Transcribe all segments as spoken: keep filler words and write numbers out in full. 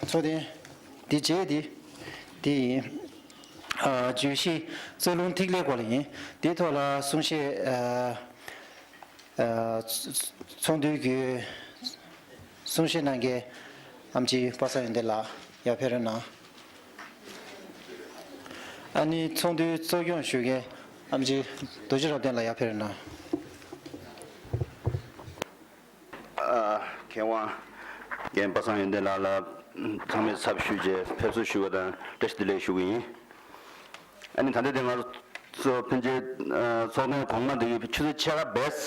ཚོགས་ཐེངས་འདི་རྗེས་འདི་འདི་ཡིན། ཨ། བརྗོད་གཞི་རྩ་རླུང་ཐིག་ལེའི་སྐོར་ལ་ཡིན། འདིའི་ཐོག་ལ་གསུང་བཤད་ཨ། ཨ། ཚོགས་འདུའི་གི་གསུང་བཤད་གནང་མཁན་ཨེམ་ཆི་པ་སངས་ཡོན་ཏན་ལགས་ཡར་ཕེབས་རོགས་གནང་། ཨ་ནི་ཚོགས་འདུའི་གཙོ་སྐྱོང་ཞུ་མཁན་ཨེམ་ཆི་རྡོ་རྗེ་རབ་བརྟན་ལགས་ཡར་ཕེབས་རོགས་གནང་། ཨ། མཁས་དབང་རྒན་པ་སངས་ཡོན་ཏན་ལགས་ལ་ཚང་མས་ཚབ་ཞུས་བྱས་ཕེབས་བསུ་ཞུ་བ་དང་བཀྲ་ཤིས་བདེ་ལེགས་ཞུ་གི་ཡིན། ཨ་ནི་ད་ལྟ་དེ་ང་ཚོ་ཕན་ཆད་ཚོགས་ཐེངས་གོང་མ་དེ་གི་ཆུ་ཚོད་ཕྱེད་ཀ་བས་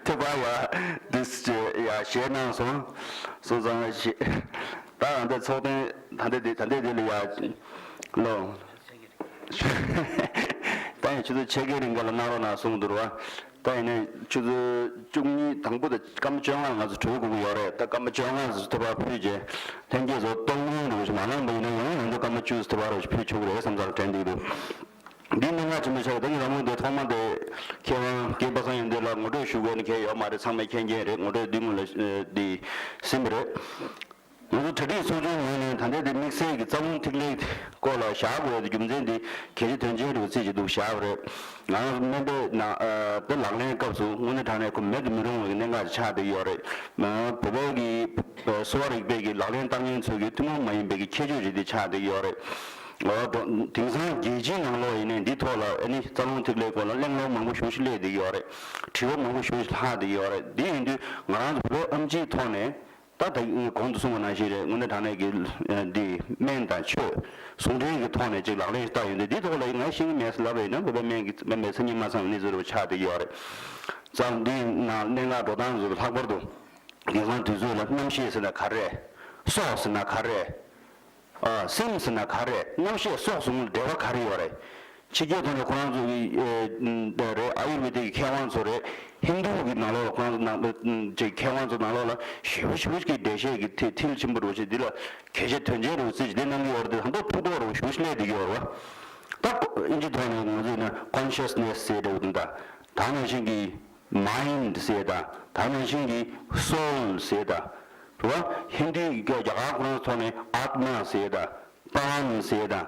ཐེ་བ་ཡ་དིས་ཅེ་ཡ་ཞེད་གནང་སོང་། སོང་ཙང་ཞེ་ད་ད་ལྟ་ཚོགས་ཐེངས་ད་ལྟ་དེ་ད་ལྟ་དེ་ལ་ཡ་ལོ། ད་ཡང་ཆུ་ཚོད་ཕྱེད་ཀའི་རིང་ག་ལ་གནང་རོགས་གནང་གསུངས་འདུག་ར། ད་ཡིན་ནའི་ཆུ་ཚོད་བཅུ་གཉིས་དང་པོ་དང་སྐར་མ་བཅོ་ལྔ་ང་ཚོ་གྲོལ་དགོས་ཀྱི་ཡོད་རེད། ད་སྐར་མ་བཅོ་ལྔ་ཙམ་ཐུགས་ཕར་ཕུལ་རྗེས་ལྷན་རྒྱས་ཚོ་གཏོང་ལེན་རོགས་ཞུ་མ་གནང་པ་ཡིན་ན་ཡང་ང་ཚོ་སྐར་མ་བཅུ་ཙམ་ཐུགས་ཕར་རོགས་ཞུ་ཕུལ་ཆོག་གི་རེད་བསམ་ཚར་དྲན་འདུག་འདི་གནད་འགག་ཆེན་པོ་ཆགས་ཡོད། ད་ཡིན་རང་མོས་དེ་ཐོག་མ་དེ་མཁས་དབང་རྒན་པ་སངས་ཡོན་ཏན་ལགས་ངོ་སྤྲོད་ཞུ་དགོས་ནི་གལ་ཡོད་མ་རེད། ཚང་མས་མཁྱེན་མཁྱེན་རེད། ངོ་སྤྲོད་འདི་སྔོན་ལ་འདི་ཟིན་པ་རེད། ང་ཚོ་གྲ་སྒྲིག་ཚོགས་ཆུང་ངོས་ནས་ད་ལྟའི་དེ་དམིགས་བསལ་གྱི་རྩ་རླུང་ཐིག་ལེའི་སྐོར་ལ་བཞག་དགོས་ཡ་དེ་རྒྱུ་མཚན་དེ་གལ་ཆེ་དོན་ཆེན་རེད་བརྩིས་ཀྱི་འདུག་བཞག་པ་རེད། ང་རང་སྨན་པའི་ནང་ཨ་དེ་ལག་ལེན་སྐབས་སུ་དངོས་གནས་དྲང་གནས་ཁོ་མེད་དུ་མི་རུང་བའི་གནད་འགག་ཅིག་ཆགས་བསྡད་ཡོད་རེད། ཨ་བོད་པའི་གི་ཨ་གསོ་བ་རིག་པའི་གི་ལག་ལེན་བསྟར་མཁན་ཚོའི་གི་ཐུན་མོང་མ་ཡིན་པའི་གི་ཁྱད་ཆོས་ཅིག་དེ་ཆགས་བསྡད་ཡོད་རེད། འོ་དོ་དེང་སང་རྒྱལ་སྤྱིའི་ནང་ལོགས་ཡིན་ནའི་འདི་ཐོག་ལ་ཨ་ནི་རྩ་རླུང་ཐིག་ལེའི་སྐོར་ལ་གླེང་སློང་མང་པོ་ཞེ་པོ་ཅིག་སླེབས་བསྡད་ཡོད་རེད། དྲི་བ་མང་པོ་ཞེ་པོ་ཅིག་ལྷག་བསྡད་ཡོད་རེད། འདི་ཡིན་དུས་ང་རང་ཚོ་བོད་པའི་ཨེམ་ཆིའི་ཐོག་ནས། ད་ད་གོང་དུ་གསུངས་པ་ནང་བཞིན་རེད། དངོས་གནས་དྲང་གནས་ཀྱི་འདི་སྨན་དང་ཆོས་ཟུང་འབྲེལ་གྱི་ཐོག་ནས་ཅིག་ལག་ལེན་བསྟར་ཡོང་དུས་འདི་ཐོག་ལ་ང་ཤེས་ཀྱི་མེད་ཟེར་ལབ་པ་ཡིན་ན་བོད་པའི་སྨན་གྱི་སྨན་པའི་མཚན་ཉིད་མ་ཚང་བའི་གནས་ཚུལ་རེ་བ་ཆགས་བསྡད་ཀྱི་ཡོད་རེད། ཙང་འདིའི་ནང་གནད་འགག་འགྲོ་སྟངས་ཚོ་ལྷག་པར་དུ་དེང་སང་དུས་ཚོད་ལ་རྣམ་ཤེས་ཟེར་ན་ག་རེ། སྲོག་ཟེར་ན་ག་རེ། ཨ་སེམས་ཟེར་ན་ག་རེ། རྣམ་ཤེས་སྲོག་ཟུང་ལ་འབྲེལ་བ་ག་རེ་ཡོད་རེད། ཕྱི་རྒྱལ་ཐོག་ནས་ཁོ་རང་ཚོ་གི་ཨེ་ཨ་རེད། ཨ་ཡུར་ཝེ་དའི་མཁས་དབང་ཚོ་རེད། ཧིན་རྡུ་གི་ནང་ལོགས་ལ་ཁོ་རང་ཚོ་ནང་ལ་ཅིག་མཁས་དབང་ཚོ་ནང་ལོགས་ལ་ཞེ་པོ་ཞེ་པོ་ཅིག་འགྲེལ་བཤད་ཀྱི་མཐིལ་མཐིལ་ཆེན་པོ་རེད་པ་ཅིག་འདི་ལ་གལ་ཆེ་དོན་ཆེན་རེད་པ་ཅིག་འདི་གནང་གི་ཡོད་རེད། དེ་ད་ལྟ་ཐུགས་དོགས་རེད་པ་ཞེ་པོ་ཅིག་སླེབས་བསྡད་ཀྱི་ཡོད་རེད་པ། ད་ཨིན་ཇི་ཐོག་ནས་ང་ཚོས་ན་consciousness་ཟེར་འདྲ་པོ་འདུག་ད་ད་ནང་བཞིན་གྱི་mind་ཟེར་དང་ད་ནང་བཞིན་གྱི་soul་ཟེར་དང་། རེད་པ། ཧིན་དིའི་རྒྱ་གར་ཁོ་རང་ཐོག་ནས་ཨཱཏྨ་ཟེར་དང་པཱན་ཟེར་དང་།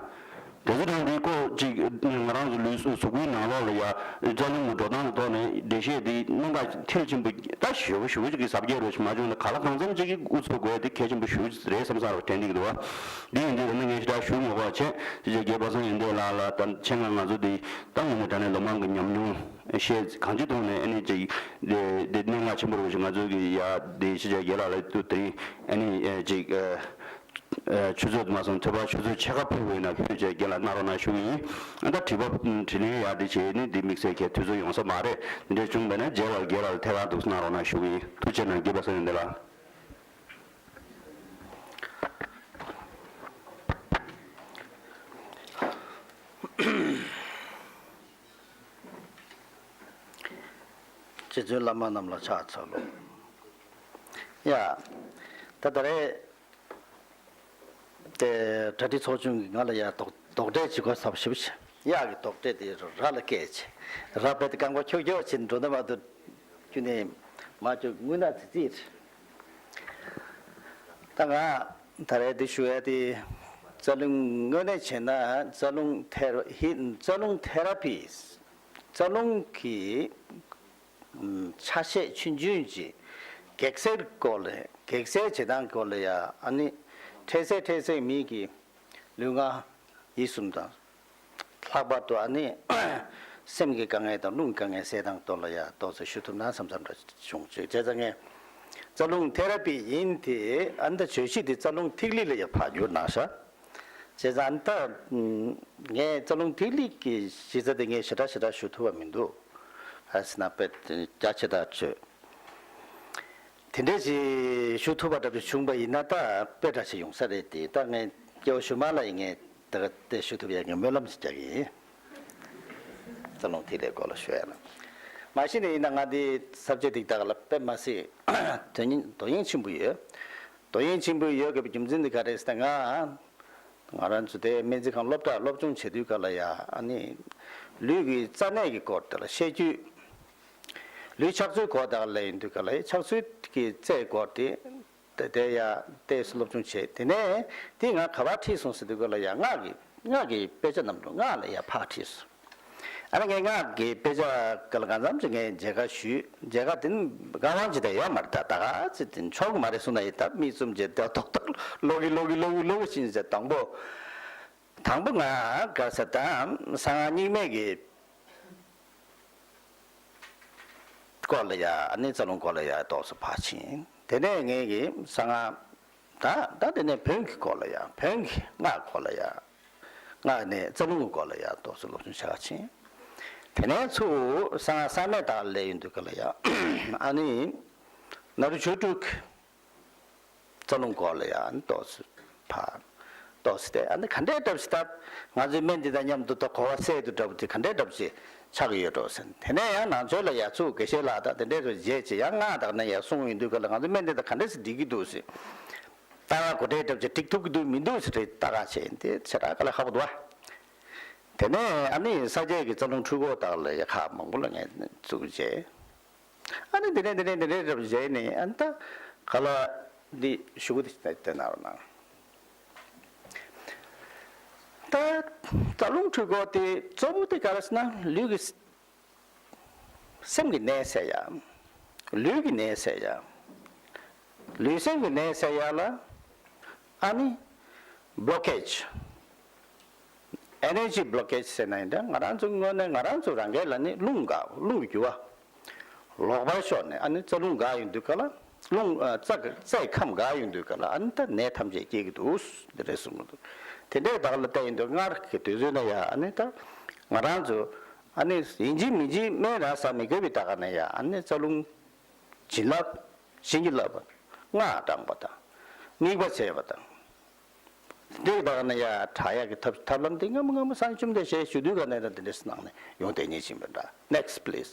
དེ་ཚོ་དང་འདི་ཀོ་གཅིག་ང་རང་ཚོ་ལུས་གཟུགས་པོའི་ནང་ལོགས་ལ་ཡ་རྩ་རླུང་གི་འགྲོ་སྟངས་ཀྱི་ཐོག་ནས་འགྲེལ་བཤད་འདི་གནད་འགག་མཐིལ་ཆེན་པོ་ད་ཞེ་པོ་ཞེ་པོ་ཅིག་གི་ཟབ་རྒྱས་རུ་ཞིག་མ་བྱུང་ན་ག་ལ་གང་འཚམ་ཅིག་གི་དབུ་ཚུགས་དགོས་དེ་གལ་ཆེན་པོ་ཞེ་པོ་ཅིག་རེད་བསམ་ས་རུ་དྲན་འདུག་གི་འདུག་བ། འདི་ཡིན་དུས་ད་ནི་ངས་ཞེ་དྲག་ཞུ་མི་དགོས་པ་བྱས་ཅི་བྱས་རྒྱལ་པ་སངས་ཡོན་ཏན་ལགས་ལ་ད་ཆེད་མངགས་ང་ཚོ་འདི་ད་ངོ་མ་དྲང་གནས་ལོ་མང་གི་ཉམས་མྱོང་བཤད་གང་ཅི་ཐོག་ནས་ཨ་ནི་ཅིག་འདི་འདི་གནད་འགག་ཆེན་པོ་རུ་ཞིག་ང་ཚོ་གི་ཡ་འདི་ཞེ་བྱས་རྒན་ལགས་ལ་དུ་དེ་རིང་ཨ་ནི་ཅིག་ཆུ་ཚོད་མ་སོང་ཐོད་པ་ཆུ་ཚོད་ཕྱེད་ཀ་ཕུལ་བའི་ནང་ཕུལ་བྱས་རྒན་ལགས་གནང་རོགས་གནང་ཞུ་གི་ཡིན། ཨ་ད་དྲི་བ་དྲིས་ལན་ཡག་དེ་བྱས་ནི་འདི་དམིགས་བསལ་གྱི་དུས་ཚོད་ཡོང་ས་མ་རེད། འདི་འདྲ་བྱུང་བས་ན་རྗེས་ལ་རྒན་ལགས་ལ་ཐད་ཀར་དུ་གནང་རོགས་གནང་ཞུ་གི་ཡིན། ཐུགས་རྗེ་གནང་རྒན་པ་སངས་ཡོན་ཏན་ལགས། རྗེ་བཙུན་བླ་མ་རྣམས་ལ་ཕྱག་འཚལ་ལོ། ཡ། ད་ད་རེས། དེ་གྲ་སྒྲིག་ཚོགས་ཆུང་གིས་ང་ལ་ཡ་དོགས་དོགས་འདྲི་བྱེད་དགོས་བསམ་ཞིབ་ཡག་གི་དོགས་འདྲི་དེ་ར་ལ་སྐད་ཆེ་ར་བེད་རྐང་པ་ཁྱོག་ཁྱོག་བྱེད་འགྲོ་ན་མ་གཏོགས་ཁྱོད་ནས་མ་ཁྱོད་དངུལ་ནག་ཙི་ཙི་རེད། ད་ང་ད་རེས་འདི་ཞུ་ཡ་དེ་རྩ་རླུང་དངོས་གནས་བྱས་ན་རྩ་རླུང་ཐེ་ར་ཧི་རྩ་རླུང་ཐེ་ར་པི་རྩ་རླུང་གི་ཆ་ཤས་ཆུང་ཆུང་ཅིག་གེགས་སེལ་སྐོར་ལ་གེགས་སེལ་བྱེད་སྟངས་སྐོར་ལ་ཡ་ཨ་ནི་འཕྲལ་སེལ་འཕྲལ་སེལ་མི་གི་ལུས་ངག་ཡིད་གསུམ་དང་། ལྷག་པར་དུ་ཨ་ནི་སེམས་ཀྱི་དཀའ་ངལ་དང་རླུང་གི་དཀའ་ངལ་སེལ་སྟངས་ཐོག་ལ་ཡ་ཏོག་ཙམ་ཞུ་ཐུབ་ན་བསམ་བསམ་འདྲ་བྱུང་བྱས་བྱས་ཙང་ངས་རྩ་རླུང་ཐེ་ར་པི་ཡིན་དེ་ཨ་ནི་ད་བརྗོད་གཞི་དེ་རྩ་རླུང་ཐིག་ལེ་ལ་ཡ་ཕར་བསྒྱུར་གནང་ཤག་བྱས་ཙང་ཨ་ནི་ད་ངས་རྩ་རླུང་ཐིག་ལེ་གི་གཞི་རྩ་དེ་ངས་ཞེ་དྲག་ཞེ་དྲག་ཞུ་ཐུབ་པ་མི་འདུག་ཨ་སི་ན་པེ་རྒྱ་ཆེ་ད་ཆོས། དེ་འདྲས་ཞིག་ཞུ་ཐུབ་པ་འདྲ་པོ་བྱུང་པ་ཡིན་ན་ད་དཔེ་འདྲ་ཞིག་ཡོང་ས་རེད་དེ། ད་ངས་སྐྱེ་བོ་ཞུ་མ་ལ་ཡིན་ངས་ད་ག་དེ་ཞུ་ཐུབ་ཡ་ངས་སྨོན་ལམ་ཞིག་རྒྱག་གི་ཡིན། རྩ་རླུང་ཐིག་ལེ་སྐོར་ལ་ཞུ་ཡ་ན། མ་གཞི་ནས་ཡིན་ན་ང་འདི་ས་བཅད་འདི་དག་ལ་དཔེ་མ་སྲིད་དོན་སྙིང་དོན་སྙིང་ཆེན་པོ་ཡོད། དོན་སྙིང་ཆེན་པོ་ཡོད་དགོས་པའི་རྒྱུ་མཚན་འདི་ག་རེད་ཟེར་ན་ང་ང་རང་ཚོ་དེ་སྨན་རྩིས་ཁང་སློབ་གྲྭ་སློབ་སྦྱོང་བྱེད་དུས་ག་ལ་ཡ་ཨ་ནི་ལུས་ཀྱི་རྩ་གནད་ཀྱི་སྐོར་དེ་ལ་བཤད་རྒྱུས། ལུས་ཆགས་ཚུལ་སྐོར་དག་ལ་ཡིན་དུས་ག་ལ་ཡ་ཆགས་ཚུལ་གྱི་རྩའི་སྐོར་དེ་ དེ་དེ་ཡ་ཏོག་ཙམ་སློབ་སྦྱོང་བྱས། དེ་ནས་དེ་ང་ག་པར་ཁྲིད་སོང་ཟེར་དུས་སྐབས་ལ་ཡ། སྔགས་ཀྱི་སྔགས་ཀྱི་དཔེ་ཆ་རྣམས་ལ་སྔགས་ལ་ཡ་ཕར་ཁྲིད་སོང་། ཨ་ནི་ངས་སྔགས་ཀྱི་དཔེ་ཆ་སྐབས་ལ་གང་འཚམ་ཅིག་ངས་མཇལ་ཁ་ཞུས། མཇལ་ཁ་དེ་ནི་དཀའ་དབང་ཅིག་དང་ཡོད་མ་རེད། ད་ད་ག་ཚོད་དེ་ཆོག་གི་མ་རེད་གསུངས་ན་ཡིན། ད་མིག་བཙུམ་བྱས་ད་ཏོག་ཏོག་ཀློག་གི་ཀློག་གི་ཀློག་གི་ཀློག་གི་ཕྱིན་བྱས། དང་པོ། དང་པོ་ང་ག་ས་ད་གསང་སྔགས་རྙིང་མའི་གི་སྐོར་ལ་ཡ། ཨ་ནི་རྩ་རླུང་སྐོར་ལ་ཡ་ཏོག་ཙམ་ཕར་ཕྱིན། དེ་ནས་ངས་གི་གསང་སྔགས་ད་ད་དེ་ནས་བོན་གྱི་སྐོར་ལ་ཡ། བོན་གྱི་སྔགས་སྐོར་ལ་ཡ། སྔགས་ནས་རྩ་རླུང་གི་སྐོར་ལ་ཡ་ཏོག་ཙམ་སློབ་སྦྱོང་བྱ་བ་ཕྱིན། དེ་ནས་ཚུར་གསང་སྔགས་བསམ་ཡས་དག་ལ་སླེབས་ཡོང་དུས་སྐབས་ལ་ཡ། ཨ་ནི་ནཱ་རོ་ཆོས་དྲུག་གི་རྩ་རླུང་སྐོར་ལ་ཡང་ཏོག་ཙམ་ཕར་ཏོག་ཙམ་དེ། ཨ་ནི་ག་འདྲའི་འདྲ་ཞིག་ད་ང་ཚོའི་སྨན་འདི་དང་མཉམ་དུ་ད་གོ་བ་སད་དུ་འདྲ་པོ་དེ་ག་འདྲའི་འདྲ་ཞིག་ཆགས་ཀྱི་ཡོད་འགྲོ་ཟེར། དེ་ནས་ཡང་ནང་ཆོས་ལ་ཡ་ཚུར་དགེ་བཤེས་ལགས་དང་དེ་འདྲའི་ཚོ་མཇལ་བྱས། ཡང་སྔགས་དང་ནས་ཡ་གསུང་ཡོང་དུས་སྐབས་ལ་ང་ཚོའི་སྨན་འདི་དང་ག་འདྲ་ཞིག་འགྲིག་གི་འདུག་ཟེར། ལྟ་བ་ག་འདྲའི་འདྲ་ཞིག་འགྲིག་ཐུབ་ཀྱི་འདུག་མི་འདུག་ཟེར་ལྟ་ག་བྱས་ཡིན། དེ་ཞེ་དྲག་དཀའ་ལས་ཁག་པོ་འདུག་བ། དེ་ནས་ཨ་ནི་ས་སྐྱའི་གི་རྩ་རླུང་འཁྲུལ་འཁོར་དག་ལ་ཡ་ཁག་མང་པོ་ལ་ངས་བཙུགས་བྱས། ཨ་ནི་འདི་ནས་འདི་ནས་འདི་ནས་རབ་བྱས་ནས། ཨ་ནི་ད་ག་ལ་འདི་ཞུ་གི་འདི་ལྟ་ན་རོ་ན། ད་རྩ་རླུང་འཁྲུལ་འཁོར་དེ་གཙོ་བོ་དེ་ག་རེ་ཟེར་ན། ལུས་ཀྱི་སེམས་ཀྱི་ནད་སེལ་ཡ། ལུས་ཀྱི་ནད་སེལ་ཡ། ལུས་སེམས་ཀྱི་ནད་སེལ་ཡ་ལ་ཨ་ནི་བློ་ཀེ་ཇི། ཨེ་ནར་ཇི་བློ་ཀེ་ཇི་ཟེར་ན་ཡིན་ད། ང་རང་ཚོ་དངོས་གནས་ང་རང་ཚོ་རང་སྒེར་ལ་ནི་རླུང་འགག་རླུང་གི་རྒྱུ་བ། ལོག་པར་ཤོར་ནས་ཨ་ནི་རྩ་རླུང་འགག་ཡོང་དུས་སྐབས་ལ། རླུང་ཨ་རྩ་རྩའི་ཁམས་འགག་ཡོང་དུས་སྐབས་ལ་ཨ་ནི་ད་ནད་ཐམས་ཅད་སྐྱེ་གི་འདུག་འདི་རེད་གསུངས་གི་འདུག་དེ་འདྲའི་དག་ལ་བལྟས་ཡོང་དུས་སྔར་གྱི་དུས་ཚོད་ན་ཡ། ཨ་ནི་ད་ང་རང་ཚོ་ཨ་ནི་ཡིན་གཅིག་མིན་གཅིག་སྨན་རང་ཟ་མི་དགོས་པའི་དག་ན་ཡ། ཨ་ནི་རྩ་རླུང་བྱིན་རླབས། བྱིན་གྱིས་བརླབས་པ། སྔགས་བགྲངས་པ་དང་། དམིགས་པ་བྱས་པ་དང་། འདི་དག་ན་ཡ་དྲག་ཡག་གི་ཐབས་ཐབས་ལམ་འདི་སྔ་མོ་སྔ་མོ་སངས་བཅོམ་ལྡན་འདས་ཞལ་བཞུགས་དུས་ག་ནས་ད་འདི་འདྲས་གནང་ནས་ཡོང་བསྡད་ཉེན་ཕྱིན་པ་འདྲ། Next please.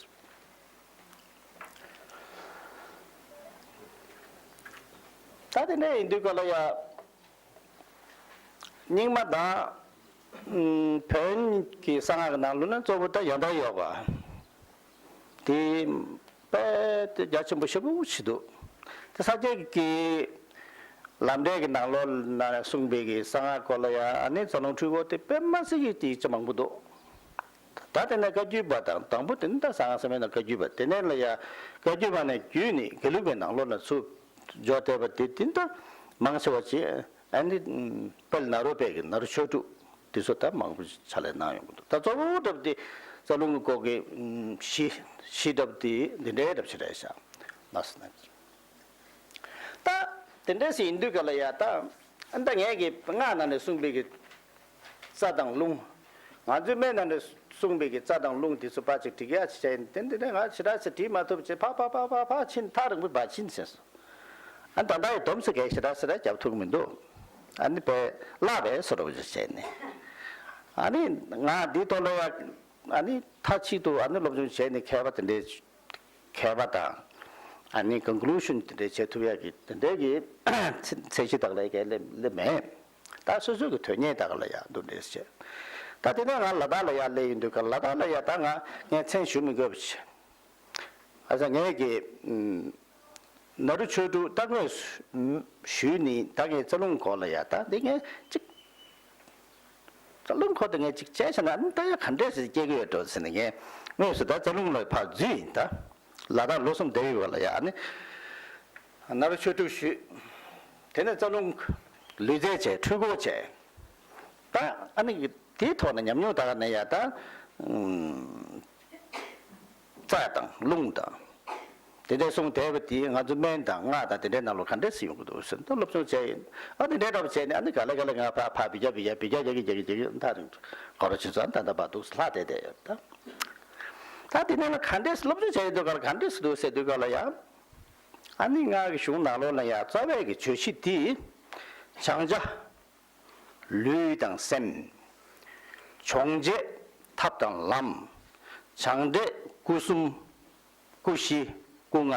ད་དེ་འདྲ་ཡིན་དུས་ག་ལ་ཡ། རྙིང་མ་དང་། ཨུམ། བོན་གྱི་གསང་སྔགས་ཀྱི་ནང་ལོགས་ན་གཙོ་བོ་ད་ཡང་དག་ཡོད་པ། དེ་དཔེ་དེ་རྒྱ་ཆེན་པོ་ཞེ་པོ་ཞིག་འདུག་དེ་ས་སྐྱ་གི་ལམ་འབྲས་ཀྱི་ནང་ལོགས་ན་གསུངས་པའི་གི་གསང་སྔགས་སྐོར་ལ་ཡ། ཨ་ནི་རྩ་རླུང་འཁྲུལ་འཁོར་དེ་དཔེ་མ་སྲིད་ཀྱི་དེ་ཅི་མང་པོ་འདུག་ད་དེ་ནས་བཀའ་བརྒྱུད་པ་དང་། དང་པོ་དེ་ནི་ད་གསང་སྔགས་ཟེར་མེད་ན་བཀའ་བརྒྱུད་པ། དེ་ནས་ལ་ཡ་བཀའ་བརྒྱུད་པ་ནས་བརྒྱུད་ནས་དགེ་ལུགས་པའི་ནང་ལོགས་ན་ཚུར་འཇོག་བསྡད་པ་དེ་དེ་ད་མང་ཆེ་བ་ཅིག་ཨ་ནི་དཔལ་ནཱ་རོ་པའི་གི་ནཱ་རོ་ཆོས་དྲུག་དེ་ཚོ་ད་མང་པོ་ཕྱག་ལས་གནང་ཡོང་གི་འདུག་ད་གཙོ་བོ་འདྲ་པོ་དེ་རྩ་རླུང་གི་སྐོར་གྱི་གཞི་གཞི་འདྲ་པོ་དེ་འདི་འདྲའི་འདྲ་པོ་ཞིག་རེད་ཤག་ལགས་སོ། ད་དེ་འདྲ་ཞིག་ཡིན་དུས་ག་ལ་ཡ། ད་ཨ་ནི་ད་ངས་གི་སྔགས་ནང་ནས་གསུངས་པའི་གི་རྩ་དང་རླུང་། ང་ཚོའི་སྨན་ནང་ནས་གསུངས་པའི་གི་རྩ་དང་རླུང་དེ་ཚོ་ཕར་ཅིག་འགྲིག་ཡ་ཅིག་བྱས་ཡིན། དེ་འདི་ནས་ང་ཞེ་དྲག་ཞིག་བྲིས་མ་ཐུབ་ཅེས་ཕར་ཕར་ཕར་ཕར་ཕར་ཕྱིན། ཐག་རིང་པོ་ཕར་ཕྱིན་ཟེར་སོང་། ཨ་ནི་ད་ལྟ་ཡི་སྡོམ་ཟེར་མཁན་ཞེ་དྲག་ཞེ་དྲག་རྒྱབ་ཐུབ་ཀྱི་མི་འདུག་ཨ་ནི་དཔེ་བརླག་པའི་བཟོ་འདྲ་པོ་ཞིག་བྱས་ནས། ཨ་ནི་ང་འདིའི་ཐོག་ལ་ཡ། ཨ་ནི་མཐའ་གཅིག་ཏུ་ཨ་ནི་སློབ་སྦྱོང་བྱས་ནས་མཁས་པ་དེ་འདྲའི་མཁས་པ་དང་། ཨ་ནི་ཀོན་ཀུ་ལུ་ཤན་དེ་འདྲའི་བྱེད་ཐུབ་ཡ་གི་དེ་འདྲའི་གི་ཚད་གཞི་དག་ལ་ཡ་ག་སླེབས་སླེབས་མེད། ད་སོ་སོ་གི་དོན་གཉེར་དག་ལ་ཡ་འདུག་འདྲས་བྱས། ད་དེ་ནས་ང་ལ་དྭགས་ལ་ཡ་སླེབས་ཡོང་དུས་ག་ལ་དྭགས་ལ་ཡ་ད་ང་ངས་མཚན་ཞུ་མི་དགོས་པ་བྱས། ཨ་ཙ་ངས་གི་ཨུམ། ནཱ་རོ་ཆོས་དྲུག་ད་ངས་ཞུས་ནི་ད་ངས་རྩ་རླུང་སྐོར་ལ་ཡ། ད་འདི་ངས་ཅིག་རྩ་རླུང་སྐོར་དེ་ངས་ཅིག་བྱས་བྱས་ན་ཨ་ནི་ད་ཡ་ག་འདྲས་ཞིག་སྐྱེ་གི་ཡོད་འགྲོ་ཟེར་ནས། ངས་དངོས་སུ་ད་རྩ་རླུང་ལ་ཕར་འཛུལ་ཡིན། ད་ལ་དྭགས་ལོ་གསུམ་བསྡད་ཡོད་པ་ལ་ཡ། ཨ་ནི་ནཱ་རོ་ཆོས་དྲུག་ཞུས། དེ་ནས་རྩ་རླུང་ལུས་རྩལ་བྱས། འཁྲུལ་འཁོར་བྱས། ད་ཨ་ནི་དེའི་ཐོག་ནས་ཉམས་མྱོང་དག་ནས་ཡ་ད། ཨུམ། རྩ་དང་རླུང་དང་། དེ་འདྲའི་གསུངས་བསྡད་པ་དེ་ང་ཚོ་སྨན་དང་སྔགས་དང་དེ་འདྲའི་ནང་ལོགས་ག་འདྲས་སེ་ཡོང་གི་འདུག་ཟེར་ད་སློབ་སྦྱོང་བྱས་ཡིན། ཨ་དེ་འདྲའི་འདྲ་པོ་བྱས་ནས་ཨ་ནི་ག་ལེ་ག་ལེ་ང་ཕར་ཕར་བི་ཀ་བི་ཀ་བི་ཀ་རྒྱག་གི་རྒྱག་གི་རྒྱག་གི་མཐའ་རིང་གོ་ར་ཆུ་ཚོད་ད་ལྟ་བར་འདུག་ལྷག་བསྡད་བསྡད་ཡོད་ད། ད་དེ་ནང་ལ་ག་འདྲས་སློབ་སྦྱོང་བྱས་ཡོད་དུས་ག་ལ་ག་འདྲས་སེ་འདུག་ཟེར་དུས་ག་ལ་ཡ། ཨ་ནི་སྔགས་ཀྱི་གཞུང་ནང་ལོགས་ལ་ཡ་རྩ་བའི་གི་བརྗོད་གཞི་དེ། བྱང་ཆ། ལུས་དང་སེམས། སྦྱོང་བྱེད་ཐབས་དང་ལམ། སྦྱངས་འབྲས་སྐུ་གསུམ། སྐུ་བཞི། སྐུ་ལྔ།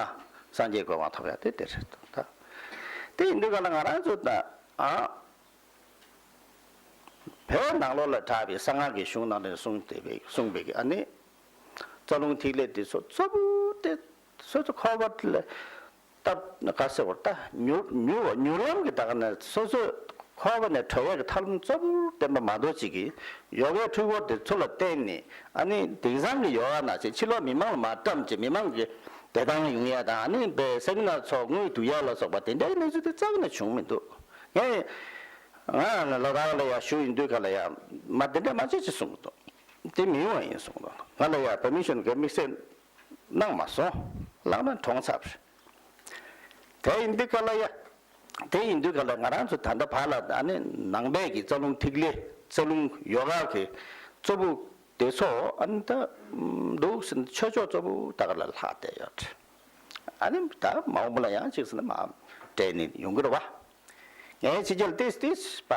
སངས་རྒྱས་གོ་འཕང་ཐོབ་ཡ་དེ་དེ་རེད་ད། དེ་ཡིན་དུས་ག་ལ་ང་རང་ཚོ་ད་ཨ། བོད་ནང་ལོགས་ལ་གྲགས་པའི་གསང་སྔགས་ཀྱི་གཞུང་ནང་ནས་གསུངས་ཏེ་པའི་གསུངས་པའི་གི་ཨ་ནི། རྩ་རླུང་ཐིག་ལེ་དེ་ཚོ་གཙོ་བོ་དེ་སོ་སོ་འཁོར་བ་ལ། སྟབས་ག་ཟེར་བར་ད་མྱུར་མྱུར་བ་མྱུར་ལམ་གྱི་ད་ག་ནས་སོ་སོའི་འཁོར་བ་ནས་གྲོལ་ཡག་གི་ཐབས་ལམ་གཙོ་བོར་བསྟན་པ་མ་གཏོགས་ཅིག་གིས་ཡོ་གའི་འཁྲུལ་འཁོར་དེ་ཚུར་ལ་བསྟན་ནས། ཨ་ནི་དེང་སང་གི་ཡོ་ག་ནང་བཞིན་ཕྱི་ལོགས་མི་མང་ལ་མར་བཀྲམ་བྱས་མི་མང་གི་བདེ་ཐང་ཡོང་ཡ་དང་། ཨ་ནི་པའི་སེ་མི་ནར་ཚོགས་དངུལ་བསྡུ་ཡ་ལ་སོགས་པ་དེ་འདྲའི་གནས་ཚུལ་དེ་རྩ་བ་ནས་བྱུང་མི་འདུག་ངས་ང་ལ་དྭགས་ལ་ཡ་བཞུགས་ཡིན་དུས་ག་ལ་ཡ་མ་དེ་འདྲ་མ་བྱེད་ཅེས་གསུངས་འདུག་དེ་མི་ཡོང་བ་ཡིན་གསུངས་འདུག་ང་ལ་ཡ་པར་མི་ཤོན་གྱི་དམིགས་བསལ་གནང་མ་སོང་། ལག་ན་གྲོངས་ཚར། དེ་ཡིན་དུས་ག་ལ་ཡ། དེ་ཡིན་དུས་ག་ལ་ང་རང་ཚོ་ད་ལྟ་བར་ལ་ཨ་ནི་ནང་པའི་གི་རྩ་རླུང་ཐིག་ལེ་རྩ་རླུང་ཡོ་ག་གི་གཙོ་བོ་དེ་ཚོ་ཨ་ནི་ད་འདུག་ཟེར་ན་ཆོས་ཕྱོགས་གཙོ་བོ་ད་ག་ལ་ལྷག་བསྡད་ཡོད། ཨ་ནི་ད་མ་འོངས་པ་ལ་ཡང་ཅིག་ཟེར་ན་མ་འདྲེས་ནས་ཡོང་གི་རེད་བ། ངས་ཕྱི་རྒྱལ་ཏིས་ཏིས་པ་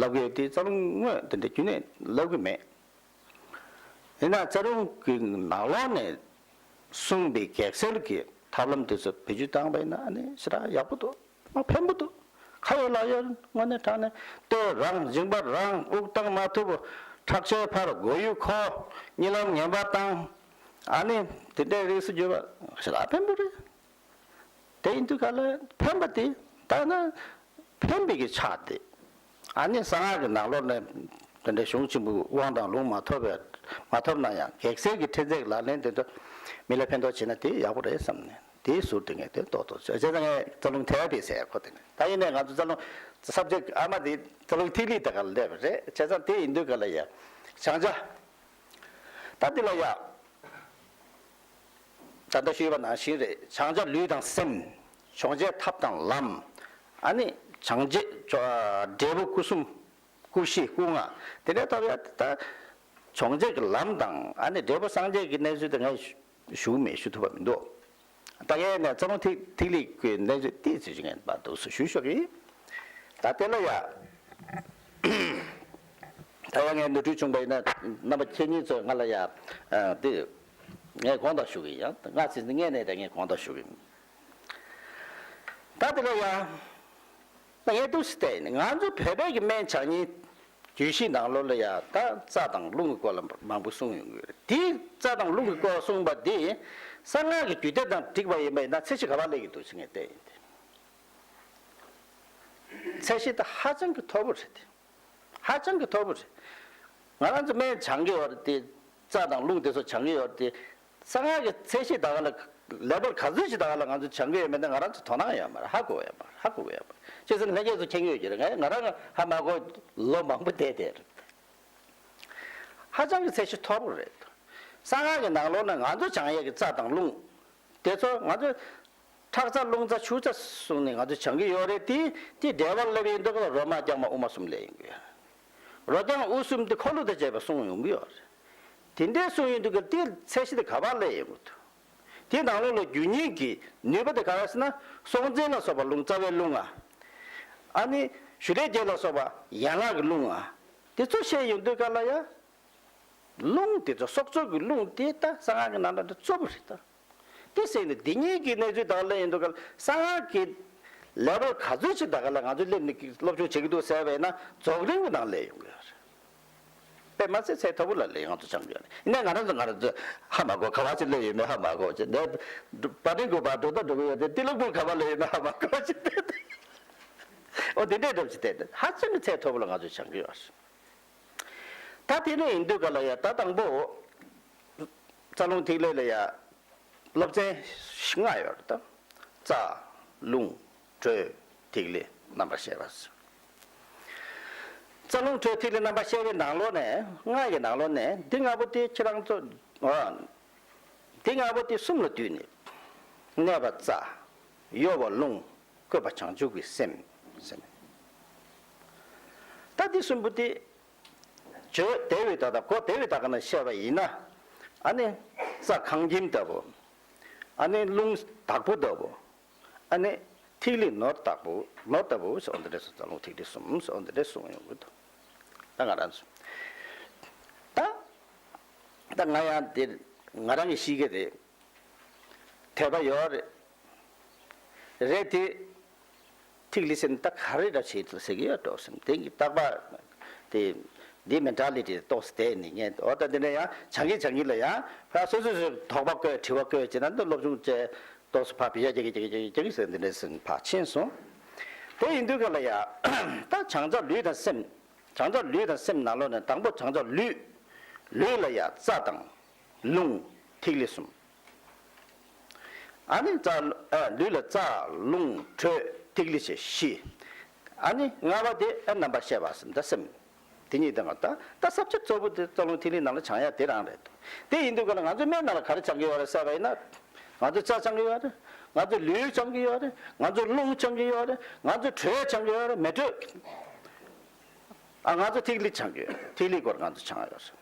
ལབ་གི་ཡོད་དེ་རྩ་རླུང་དངོས་དེ་འདྲ་རྒྱུན་ནས་ལབ་གི་མེད། ཡིན་ན་རྩ་རླུང་གི་ནང་ལོགས་ནས་གསུངས་པའི་གེགས་སེལ་གྱི་ཐབས་ལམ་དེ་ཚོ་བེད་སྤྱོད་བཏང་པ་ཡིན་ན་ཨ་ནི་ཞེ་དྲག་ཡག་པོ་འདུག་མ་ཕན་པོ་འདུག་ཁ་ཡོད་ལག་ཡོད་དངོས་གནས་དྲང་གནས་ལྟོས་རང་མཇིང་པ་རང་དབུགས་བཏང་མ་ཐུབ་ཁྲག་ཤེད་འཕར་མགོ་ཡུ་འཁོར་གཉིད་ལམ་ངན་པ་བཏང་། ཨ་ནི་དེ་འདྲའི་རིགས་སུ་གྱུར་པ་ཞེ་དྲག་ཕན་པོ་རེད། དེ་ཡིན་དུས་ག་ལ་ཕན་པ་དེ་ད་ན་ཕན་པའི་གི་ཆ་དེ། ཨ་ནི་གསང་སྔགས་ཀྱི་ནང་ལོགས་ནས་དེ་འདྲའི་གཞུང་ཆེན་པོའི་དབང་དང་ལུང་མ་ཐོབ་པའི་མ་ཐོབ་ན་ཡང་གེགས་སེལ་གྱི་ཁྲིད་རྫས་ཀྱི་ལག་ལེན་དེ་ཚོ་མི་ལ་ཕན་ཐོགས་བྱེད་ན་དེ་ཡག་པོ་རེད་བསམ་ནས་དེའི་ཟུར་དུ་ངས་དེ་ཏོག་ཏོག་བྱས། བྱས་ཙང་ངས་རྩ་རླུང་ཐེ་བ་པའི་ཟེར་ཁོ་དེ་ནས་ད་ཡིན་ནས་ང་ཚོ་རྩ་རླུང་སབ་ཇེག་ཨ་མ་དེ་རྩ་རླུང་ཐིག་ལེ་དེ་ག་ལ་སླེབས་པ་རེད། བྱས་ཙང་དེ་ཡིན་དུས་ག་ལ་ཡ་བྱང་ཆ་ད་འདི་ལ་ཡ། ད་ལྟ་ཞུས་པ་ནང་བཞིན་རེད། བྱང་ཆ་ལུས་དང་སེམས། སྦྱོང་བྱེད་ཐབས་དང་ལམ། ཨ་ནི་སྦྱང་བྱེད་འབྲས་བུ་སྐུ་གསུམ། སྐུ་བཞི་སྐུ་ལྔ། དེ་འདྲའི་ཐོབ་ཡ་ད་སྦྱོང་བྱེད་ཀྱི་ལམ་དང་ཨ་ནི་འབྲས་བུ་སངས་རྒྱས་ཀྱི་གནས་ཚུལ་དེ་ངས་ཞུ་མེད་ཞུ་ཐུབ་པ་མི་འདུག་ད་གའི་ནས་རྩ་རླུང་ཐིག་ཐིག་ལེ་ཀྱི་གནས་ཚུལ་ཏོག་ཙམ་ཞིག་ངས་མར་འདུག་སེ་ཞུ་ཆོག་གི་ད་དེ་ལ་ཡ། ད་ཡང་ངས་ནོར་འཁྲུལ་བྱུང་པ་ཡིན་ན་རྣམ་པ་ཁྱེད་གཉིས་ཚོས་ང་ལ་ཡ། ཨ། དེ། ངས་དགོངས་དག་ཞུ་གི་ཡིན། ཡང་སྔ་ཕྱི་སྔས་ནས་ད་ངས་དགོངས་དག་ཞུ་གི་ཡིན། ད་དེ་ལ་ཡ། ད་ངས་འདུག་སེ་བལྟས་ཡིན། ང་ཚོ་བོད་པའི་གི་སྨན་བྱ་ཉིན་རྒྱུད་བཞི་ནང་ལོགས་ལ་ཡ་ད་རྩ་དང་རླུང་གི་སྐོར་ལ་མང་པོ་གསུངས་ཡོང་གི་རེད། དེ་རྩ་དང་རླུང་གི་སྐོར་གསུངས་པ་དེ་གསང་སྔགས་ཀྱི་རྒྱུད་སྡེ་དང་འགྲིག་པ་ཡིན་པ་ཡིན་ན་ཚད་གཞི་ག་པར་སླེབས་ཀྱི་འདུག་ཅེས་ངས་བལྟས་ཡིན་ཏེ། ཚད་གཞི་ད་ཧ་ཅང་གི་མཐོ་པོ་རེད་དེ། ཧ་ཅང་གི་མཐོ་པོ་རེད། ང་རང་ཚོ་སྨན་སྦྱང་གི་ཡོད་རེད་དེ། རྩ་དང་རླུང་དེ་ཚོ་སྦྱང་གི་ཡོད་རེད་དེ། གསང་སྔགས་ཀྱི་ཚད་གཞི་ད་ག་ལ་ལེ་བལ་ག་ཚོད་ཅིག་ད་ག་ལ་ང་ཚོ་སྦྱང་གི་ཡོད་མེད་ན་ང་རང་ཚོ་དོ་སྣང་ཡོད་མ་རེད། ཧ་གོ་ཡོད་མ་རེད། ཧ་གོ་གི་ཡོད་མ་རེད། བྱས་ཙང་ལྷན་རྒྱས་ཚོ་མཁྱེན་གྱི་ཡོད་ཀྱི་རེད། ང་ང་རང་ཧ་མ་གོ་ལོ་མང་པོ་བསྡད་བསྡད་རེད། ཧ་ཅང་གི་ཚད་གཞི་མཐོ་པོ་རེད། གསང་སྔགས་ཀྱི་ནང་ལོགས་ན་ང་ཚོ་སྦྱང་ཡས་ཀྱི་རྩ་དང་རླུང་དེ་ཚོ་ང་ཚོ་ཁྲག་རྩ་རླུང་རྩ་ཆུ་རྩ་གསུངས་ནས་ང་ཚོ་སྦྱང་གི་ཡོད་རེད། དེ་དེ་འགྲེལ་པར་སླེབས་ཡིན་དུས་རོ་མ་རྐྱང་མ་དབུ་མ་གསུམ་སླེབས་ཡོང་གི་ཡོད་རེད། རོ་རྐྱང་དབུ་གསུམ་དེ་འཁོར་ལོ་དང་བཅས་པ་གསུངས་ཡོང་གི་ཡོད་རེད། དེ་འདྲའི་གསུངས་ཡོང་དུས་ཀྱི་དེ་ཚད་གཞི་དེ་ག་པར་སླེབས་ཡོང་གི་འདུག་དེ་ནང་ལོགས་ལ་རྒྱུ་རྙིང་གི་ནུས་པ་དེ་ག་རེ་ཟེར་ན་སྲོག་འཛིན་ལ་སོགས་པ་རླུང་རྩ་བའི་རླུང་ང་། ཨ་ནི་ཞུ་རས་བརྒྱད་ལ་སོགས་པ་ཡན་ལག་གི་རླུང་ང་། དེ་ཚོ་བཤད་ཡོང་དུས་ག་ལ་ཡ། རླུང་དེ་ཚོ་སྲོག་རྩོལ་གྱི་རླུང་དེ་ད་གསང་སྔགས་ཀྱི་ནང་ལ་འདི་གཙོ་བོ་རེད་ད། དེ་ཟེར་ནས་འདི་གཉིས་ཀྱི་གནས་ཚུལ་དག་ལ་ཡིན་འདུག་ག་ལ་གསང་སྔགས་ཀྱི་ལེ་བལ་ག་ཚོད་ཅིག་དག་ལ་ང་ཚོས་སླེབས་ནས་སློབ་སྦྱོང་བྱེད་ཀྱི་འདུག་ཟེར་བས་ན་རྫོགས་རིམ་གྱི་ནང་སླེབས་ཡོང་གི་ཡོད་རེད། དཔེ་མ་ཚད་ཚད་མཐོ་པོ་ལ་སླེབས་ང་ཚོ་སྦྱང་གི་ཡོད་རེད། ཡིན་ནའི་ང་རང་ཚོ་ང་རང་ཚོ་ཧ་མ་གོ་ག་བ་ཅིག་སླེབས་ཡོད་མེད་ཧ་མ་གོ་ཅེས་ནས་བ་ནི་གོ་བ་འགྲོ་ད་འགྲོ་གི་ཡོད་དེ་ཏི་ལོག་པུར་ག་བ་སླེབས་ཡོད་མེད་ཧ་མ་གོ་ཅེས་ཏེ་ཏེ་ཨོ་དེ་འདྲས་འགྲོ་ཅིག་ཏེ་ཏེ་ཧ་ཅང་གི་ཚད་མཐོ་པོ་ལ་ང་ཚོ་སྦྱང་གི་ཡོད་རེད། ད་དེ་ནས་ཡིན་དུས་ག་ལ་ཡ་ད་དང་པོ། རྩ་རླུང་ཐིག་ལེ་ལ་ཡ། སློབ་ཚན་ལྔ་ཡོད་རེད་ད། རྩ། རླུང་། དྲོད། ཐིག་ལེ་རྣམ་པར་བཤད་པ། རྩ་རླུང་དྲོད་ཐིག་ལེ་རྣམ་པར་བཤད་པའི་ནང་ལོགས་ནས་ལྔ་ཡི་ནང་ལོགས་ནས་འདི་ལྔ་པོ་དེ་ཁྱེད་རང་ཚོ། འདི་ལྔ་པོ་དེ་གསུམ་ལ་བསྡུས་ནས། གནས་པ་རྩ། གཡོ་བ་རླུང་། བཀོད་པ་བྱང་ཆུབ་ཀྱི་སེམས་ཟེར། ད་འདི་གསུམ་པོ་དེ། བརྗོད་བདེ་བའི་ད་ལྟ་གོ་བདེ་བའི་ད་ག་ན་བཤད་པ་ཡིན་ན། ཨ་ནི། རྩ་ཁང་ཁྱིམ་ལྟ་བུ། ཨ་ནི་རླུང་བདག་པོ་ལྟ་བུ། ཨ་ནི། ཐིག་ལེ་ནོར་བདག་པོ་ནོར་ལྟ་བུ་ཟེར་འོ་འདི་འདྲས་སུ་རྩ་རླུང་ཐིག་ལེ་གསུམ་ཟེར་འོ་འདི་འདྲས་གསུངས་ཡོང་གི་འདུག་ད་ང་རང་ཚོ། ད། ད་ང་ཡང་འདི་ང་རང་གི་གཤིས་ཀ་རེད། དད་པ་ཡོད་རེད། རེད་དེ། ཐིག་ལེ་ཟེར་ན་ད་ག་རེ་འདྲ་བྱེད་ཐུབ་ཟེར་གི་ཡོད་འགྲོ་ཟེར་ནས་དེང་གི་རྟག་པར་དེ་འདི་མེན་ཊ་ལི་ཊི་ཏོག་ཙམ་དེ་ནི་ངས་འོ་ད་འདི་ནས་ཡང་སྦྱང་གི་སྦྱང་གི་ལ་ཡང་ཕར་སོ་སོ་སོའི་དོགས་པ་བཀོད་དྲི་བ་བཀོད་བྱས་ན་འདི་སློབ་སྦྱོང་བྱས་ ཏོག་ཙམ་ཕར་བི་ཡ་རྒྱག་གི་རྒྱག་གི་རྒྱག་གི་རྒྱག་གི་ཟེར་འདི་འདྲ་ཟིན་ཕར་ཕྱིན་སོང་། དེ་ཡིན་དུས་ག་ལ་ཡ། ད་བྱང་ཆུབ་ལུས་དང་སེམས། བྱང་ཆུབ་ལུས་དང་སེམས་ནང་ལོགས་ནས་དང་པོ་བྱང་ཆུབ་ལུས། ལུས་ལ་ཡ་རྩ་དང་། རླུང་། ཐིག་ལེ་གསུམ། ཨ་ནི་རྩ། ཨ། ལུས་ལ་རྩ། རླུང་། དྲོད། ཐིག་ལེ་བཅས་བཞི། ཨ་ནི་ལྔ་པ་དེ་ཨ་རྣམ་པར་ཤེས་པ་ཟེར་ད་སེམས། དེ་གཉིས་དང་ད་ད་ས་བཅད་གཙོ་བོ་དེ་རྩ་རླུང་ཐིག་ལེ་ནང་ལ་སྦྱང་ཡ་དེ་རང་རེད་འདུག་དེ་ཡིན་དུས་ག་ལ་ང་ཚོའི་སྨན་ནང་ལ་ག་རེ་སྦྱང་གི་ཡོད་རེད་ཟེར་བ་ཡིན་ན། ང་ཚོས་རྩ་སྦྱང་གི་ཡོད་རེད། ང་ཚོས་ལུས་སྦྱང་གི་ཡོད་རེད། ང་ཚོས་རླུང་སྦྱང་གི་ཡོད་རེད། ང་ཚོས་དྲོད་སྦྱང་གི་ཡོད་རེད། མེ་དྲོད། ཨ། ང་ཚོས་ཐིག་ལེ་སྦྱང་གི་ཡོད་རེད། ཐིག་ལེའི་སྐོར་ང་ཚོས་སྦྱང་ཡོད་རེད།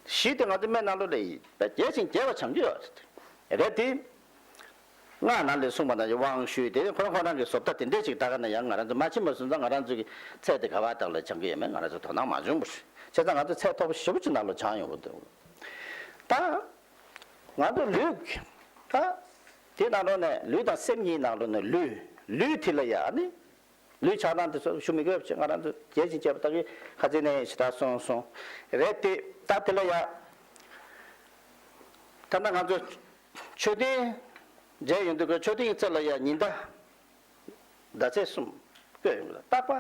བཞི་དེ་ང་ཚོ་སྨན་ནང་ལོགས་ལ་ཡིན་པས་རྒྱས་ཤིང་རྒྱས་པ་སྦྱང་གི་ཡོད་རེད། རེད་དེ། སྔགས་ནང་ལས་གསུངས་པ་ནང་བཞིན་དབང་ཞུས་ཏེ་ཁོ་རང་ཁོ་རང་གི་བཟོ་ལྟ་དེ་འདྲས་ཅིག་ལྟ་ག་ན་ཡང་ང་རང་ཚོ་མ་ཕྱིན་པ་སོང་ཙང་ང་རང་ཚོ་གི་ཚད་དེ་ག་བ་དག་ལ་སྦྱང་གི་ཡོད་མེད་ང་རང་ཚོ་དོ་སྣང་མ་བྱུང་བ་རེད། བྱས་ཙང་ང་ཚོ་ཚད་མཐོ་པོ་ཞེ་པོ་ཅིག་ནང་ལ་སྦྱང་ཡོང་གི་འདུག་ད་ང་ཚོ་ལུས་ད་དེ་ནང་ལོགས་ནས་ལུས་དང་སེམས་གཉིས་ནང་ལོགས་ནས་ལུས་ལུས་དེ་ལ་ཡང་ནི། ལུས་ཆགས་སྡང་དེ་ཚོ་ཞུ་མི་དགོས་པ་བྱས་ང་རང་ཚོ་རྒྱས་ཤིང་རྒྱས་པ་ལྟ་གི་ཁ་ཚིག་ནས་ཞེ་དྲག་གསུངས་སོང་། རེད་དེ་ད་དེ་ལ་ཡ། ད་ལྟ་ང་ཚོ་མཆོད་རྟེན་མཇལ་ཡོང་དུས་ཀྱི་མཆོད་རྟེན་གྱི་རྩེ་ལ་ཡ་ཉི་ཟླ་ཟླ་ཚེས་གསུམ་བཀོད་ཡོང་གི་རྟག་པ།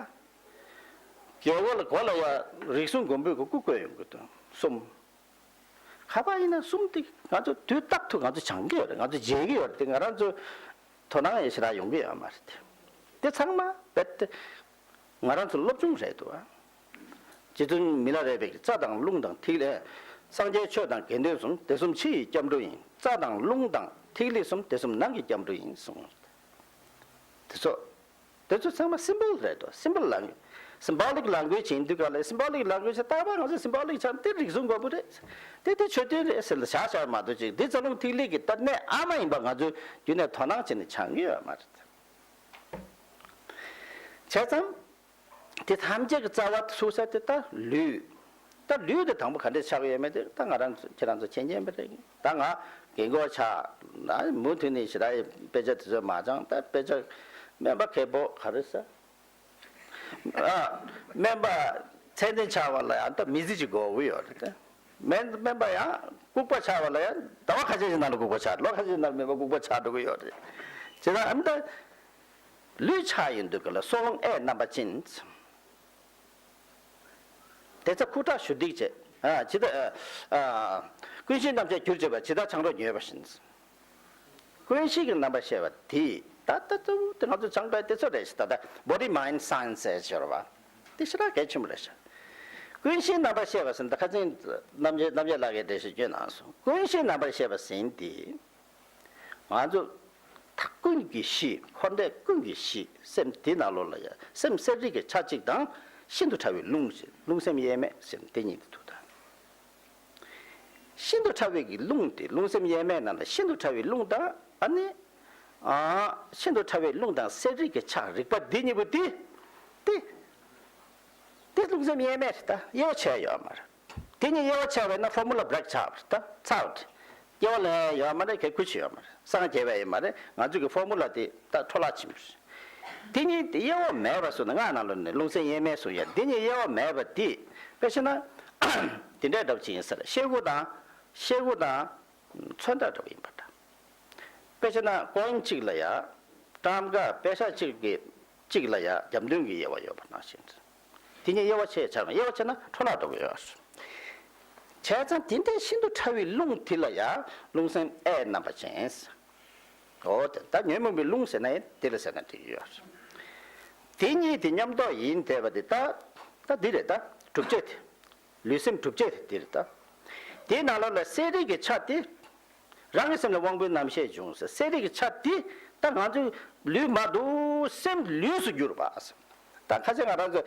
རྒྱལ་པོ་ལ་སྒོ་ལ་ཡ་རིགས་གསུམ་མགོན་པོའི་སྐུ་བཀོད་ཡོང་གི་འདུག་གསུམ། ཁ་པར་ཡིན་ན་གསུམ་དེ་ང་ཚོ་དུས་རྟག་ཏུ་ང་ཚོ་སྦྱང་གི་ཡོད་རེད། ང་ཚོ་བརྗེད་ཀྱི་ཡོད་རེད་དེ་ང་རང་ཚོ་དོ་སྣང་ཡང་ཞེ་དྲག་ཡོང་གི་ཡོད་མ་རེད་དེ། དེ་ཚང་མ་རྦད་དེ་ང་རང་ཚོ་སློབ་སྦྱོང་རེད་འདུག་ཨ། རྗེ་བཙུན་མི་ལ་རས་པས་རྩ་དང་རླུང་དང་ཐིག་ལེ། སངས་རྒྱས་ཆོས་དང་དགེ་འདུན་གསུམ། དེ་གསུམ་ཕྱི་ཡི་སྐྱབས་འགྲོ་ཡིན། རྩ་དང་རླུང་དང་ཐིག་ལེ་གསུམ། དེ་གསུམ་ནང་གི་སྐྱབས་འགྲོ་ཡིན་གསུངས། དེ་ཚོ། དེ་ཚོ་ཚང་མ་སིམ་བོལ་རེད་དོ། སིམ་བོལ་ལང་སིམ་བོ་ལིག་ལང་གུའེ་ཇི་ཡིན་དུས་ག་ལ་སིམ་བོ་ལིག་ལང་གུའེ་ཇི་རྟག་པར་ང་ཚོ་སིམ་བོ་ལིག་ཆགས་དེ་རིགས་གསུམ་མགོན་པོ་རེད། དེ་དེ་མཆོད་རྟེན་རེད་ཟེར་ལ་བཞག་བཞག་མ་གཏོགས་ཅིག་འདི་རྩ་རླུང་ཐིག་ལེ་གི་ད་གནད་ཨ་མ་ཡིན་པ་ང་ཚོས་རྒྱུན་ནས་དོ་སྣང་བྱས་ནས་སྦྱང་གི་ཡོད་མ་རེད། བྱས་ཙང་། དེ་ཐམས་ཅད་ཀྱི་རྩ་བ་ཚུགས་ས་དེ་ད་ལུས། ད་ལུས་དེ་དང་པོ་ག་འདྲས་ཆགས་ཀྱི་ཡོད་མེད་དེ་ད་ང་རང་ཚོ་ཁྱེད་རང་ཚོ་མཁྱེན་མཁྱེན་པ་རེད། ད་ང་རྒན་གོག་ཆགས་ན་མུ་མཐུད་ནས་ཞེ་དྲག་དཔེ་ཆ་དེ་ཚོ་མ་སྦྱང་ད་དཔེ་ཆ་སྨན་པ་མཁས་པོ་ག་རེ་ཟ། ཨ། སྨན་པ་ཚད་ལྡན་ཆགས་པ་ལ་ཡང་ད་མི་ཚེ་གཅིག་འགོར་གྱི་ཡོད་རེད་དེ། སྨན་སྨན་པ་ཡང་ལྐུགས་པ་ཆགས་པ་ལ་ཡང་ཟླ་བ་ཁ་ཤས་ཤིག་ནང་ལ་ལྐུགས་པ་ཆགས། ལོ་ཁ་ཤས་ནང་ལ་སྨན་པ་ལྐུགས་པ་ཆགས་འགྲོ་གི་ཡོད་རེད། བྱས་ཙང་ཨ་ནི་ད། ལུས་ཆགས་ཡོང་དུས་ག་ལ་སྲོག་རླུང་ཨེ་རྣམ་པ་ཅན། དེ་ཚེ་ཁུ་ཁྲག་ཞུ་སྡིག་བྱེད། ཨ་ཇི་ལྟར། ཨ། ཀུན་གཞིའི་རྣམ་ཤེས་གྱུར་བྱེད་པ་ཇི་ལྟར་ཆང་རོགས་མྱོས་པ་བཞིན། ཀུན་གཞི་གི་རྣམ་པར་ཤེས་པ་དེ་ད་ལྟ་གཙོ་བོ་དེ་ང་ཚོ་སྦྱངས་པའི་དེ་ཚོ་རེད་ཤག་ད་ལྟ་body mind science ཟེར་ཤོར་བ། དེ་ཞེ་དྲག་གལ་ཆེན་པོ་རེད་ཤག་ཀུན་གཞིའི་རྣམ་པར་ཤེས་པ་ཟེར་ད་ཁ་སང་རྣམ་རྒྱལ་རྣམ་རྒྱལ་ལགས་ཀྱིས་འགྲེལ་བཤད་བསྐྱོན་གནང་སོང་། ཀུན་གཞིའི་རྣམ་པར་ཤེས་པ་ཟེར་དེ། ང་ཚོ་ད་ཀུན་གྱི་གཞི་འཁོར་འདས་ཀུན་གྱི་གཞི་སེམས་དེ་ནང་ལོགས་ལ་ཡ་སེམས་གསལ་རིག་གི་ཆ་གཅིག་དང་ཤིན་ཏུ་ཕྲ་བའི་རླུང་ཞེས་རླུང་སེམས་དབྱེར་མེད་སེམས་དེ་གཉིས་དེ་འདུག་ད། ཤིན་ཏུ་ཕྲ་བའི་གི་རླུང་དེ་རླུང་སེམས་དབྱེར་མེད་ནང་ལ་ཤིན་ཏུ་ཕྲ་བའི་རླུང་དང་ཨ་ནི། ཨ། ཤིན་ཏུ་ཕྲ་བའི་རླུང་དང་གསལ་རིག་གི་ཆ་རིག་པ་འདི་གཉིས་པོ་དེ། དེ། དེ་རླུང་སེམས་དབྱེར་མེད་རེད་ད་དབྱེ་བ་ཕྱེ་ཡོད་མ་རེད། དེ་གཉིས་དབྱེ་བ་ཕྱེ་བས་ན་ཕོར་མུ་ལ་བྷེ་རེག་ཆགས་པ་རེད་ད་ཚར་བ་རེད། སྐྱེ་བ་ལེན་ཡ་ཡོད་མ་རེད་གལ་ཁུལ་ཅིག་ཡོད་མ་རེད། སངས་རྒྱས་པ་ཡིན་མ་རེད། ང་ཚོ་གི་ཕོར་མུ་ལ་དེ་ད་འཕྲོ་བརླག་ཕྱིན་པ་རེད། དེ་གཉིས་དེ་དབྱེ་བ་མེད་པ་སོང་ན་སྔགས་ནང་ལོགས་ནས་རླུང་སེམས་དབྱེར་མེད་སོང་ཡ་དེ་གཉིས་དབྱེ་བ་མེད་པ་དེ་དཔེ་བྱས་ན། དེ་འདྲ་འདྲ་པོ་ཅིག་ཡིན་ས་རེད། ཤེལ་སྒོ་དང་། ཤེལ་སྒོ་དང་། ཚོན་ཁྲ་འདྲ་པོ་ཡིན་པ་འདྲ། དཔེ་བྱས་ན་ཀོ་ཡིན་གཅིག་ལ་ཡ། ཊམ་ཀ་པེ་ཤ་གཅིག་གི་གཅིག་ལ་ཡ་རྒྱབ་མདུན་གྱི་དབྱེ་བ་ཡོད་པ་ནང་བཞིན། དེ་གཉིས་དབྱེ་བ་ཕྱེ་བྱ་དབྱེ་བ་ཕྱེ་ན་འཕྲོ་བརླག་འགྲོ་གི་ཡོད། བྱས་ཙང་དེ་འདྲའི་ཤིན་ཏུ་ཕྲ་བའི་རླུང་དེ་ལ་ཡ་རླུང་སེམས་ཨེ་རྣམ་པ་ཅན། འོ་དེ་ད་ཉོན་མོངས་པའི་རླུང་ཟེར་ན་ཡང་དེ་ལ་ཟེར་ན་འགྲིག་གི་ཡོད། དེ་གཉིས་དེ་མཉམ་རྟོགས་ཡིན་བསྡད་པ་དེ་ད་ད་འདི་རེད་ད་གྲུབ་བྱེད་དེ། ལུས་སེམས་གྲུབ་བྱེད་དེ་འདིར་ལྟ། དེའི་ནང་ལོགས་ལ་གསལ་རིག་གི་ཆ་དེ། རང་གི་སེམས་ལ་དབང་པོའི་རྣམ་ཤེས་འབྱུང་ཟེར་གསལ་རིག་གི་ཆ་དེ་ད་ང་ཚོའི་ལུས་མ་འདུག་སེམས་ལུས་སུ་གྱུར་པ་ཟེར། ད་ཁ་ཤས་ང་རང་ཚོ་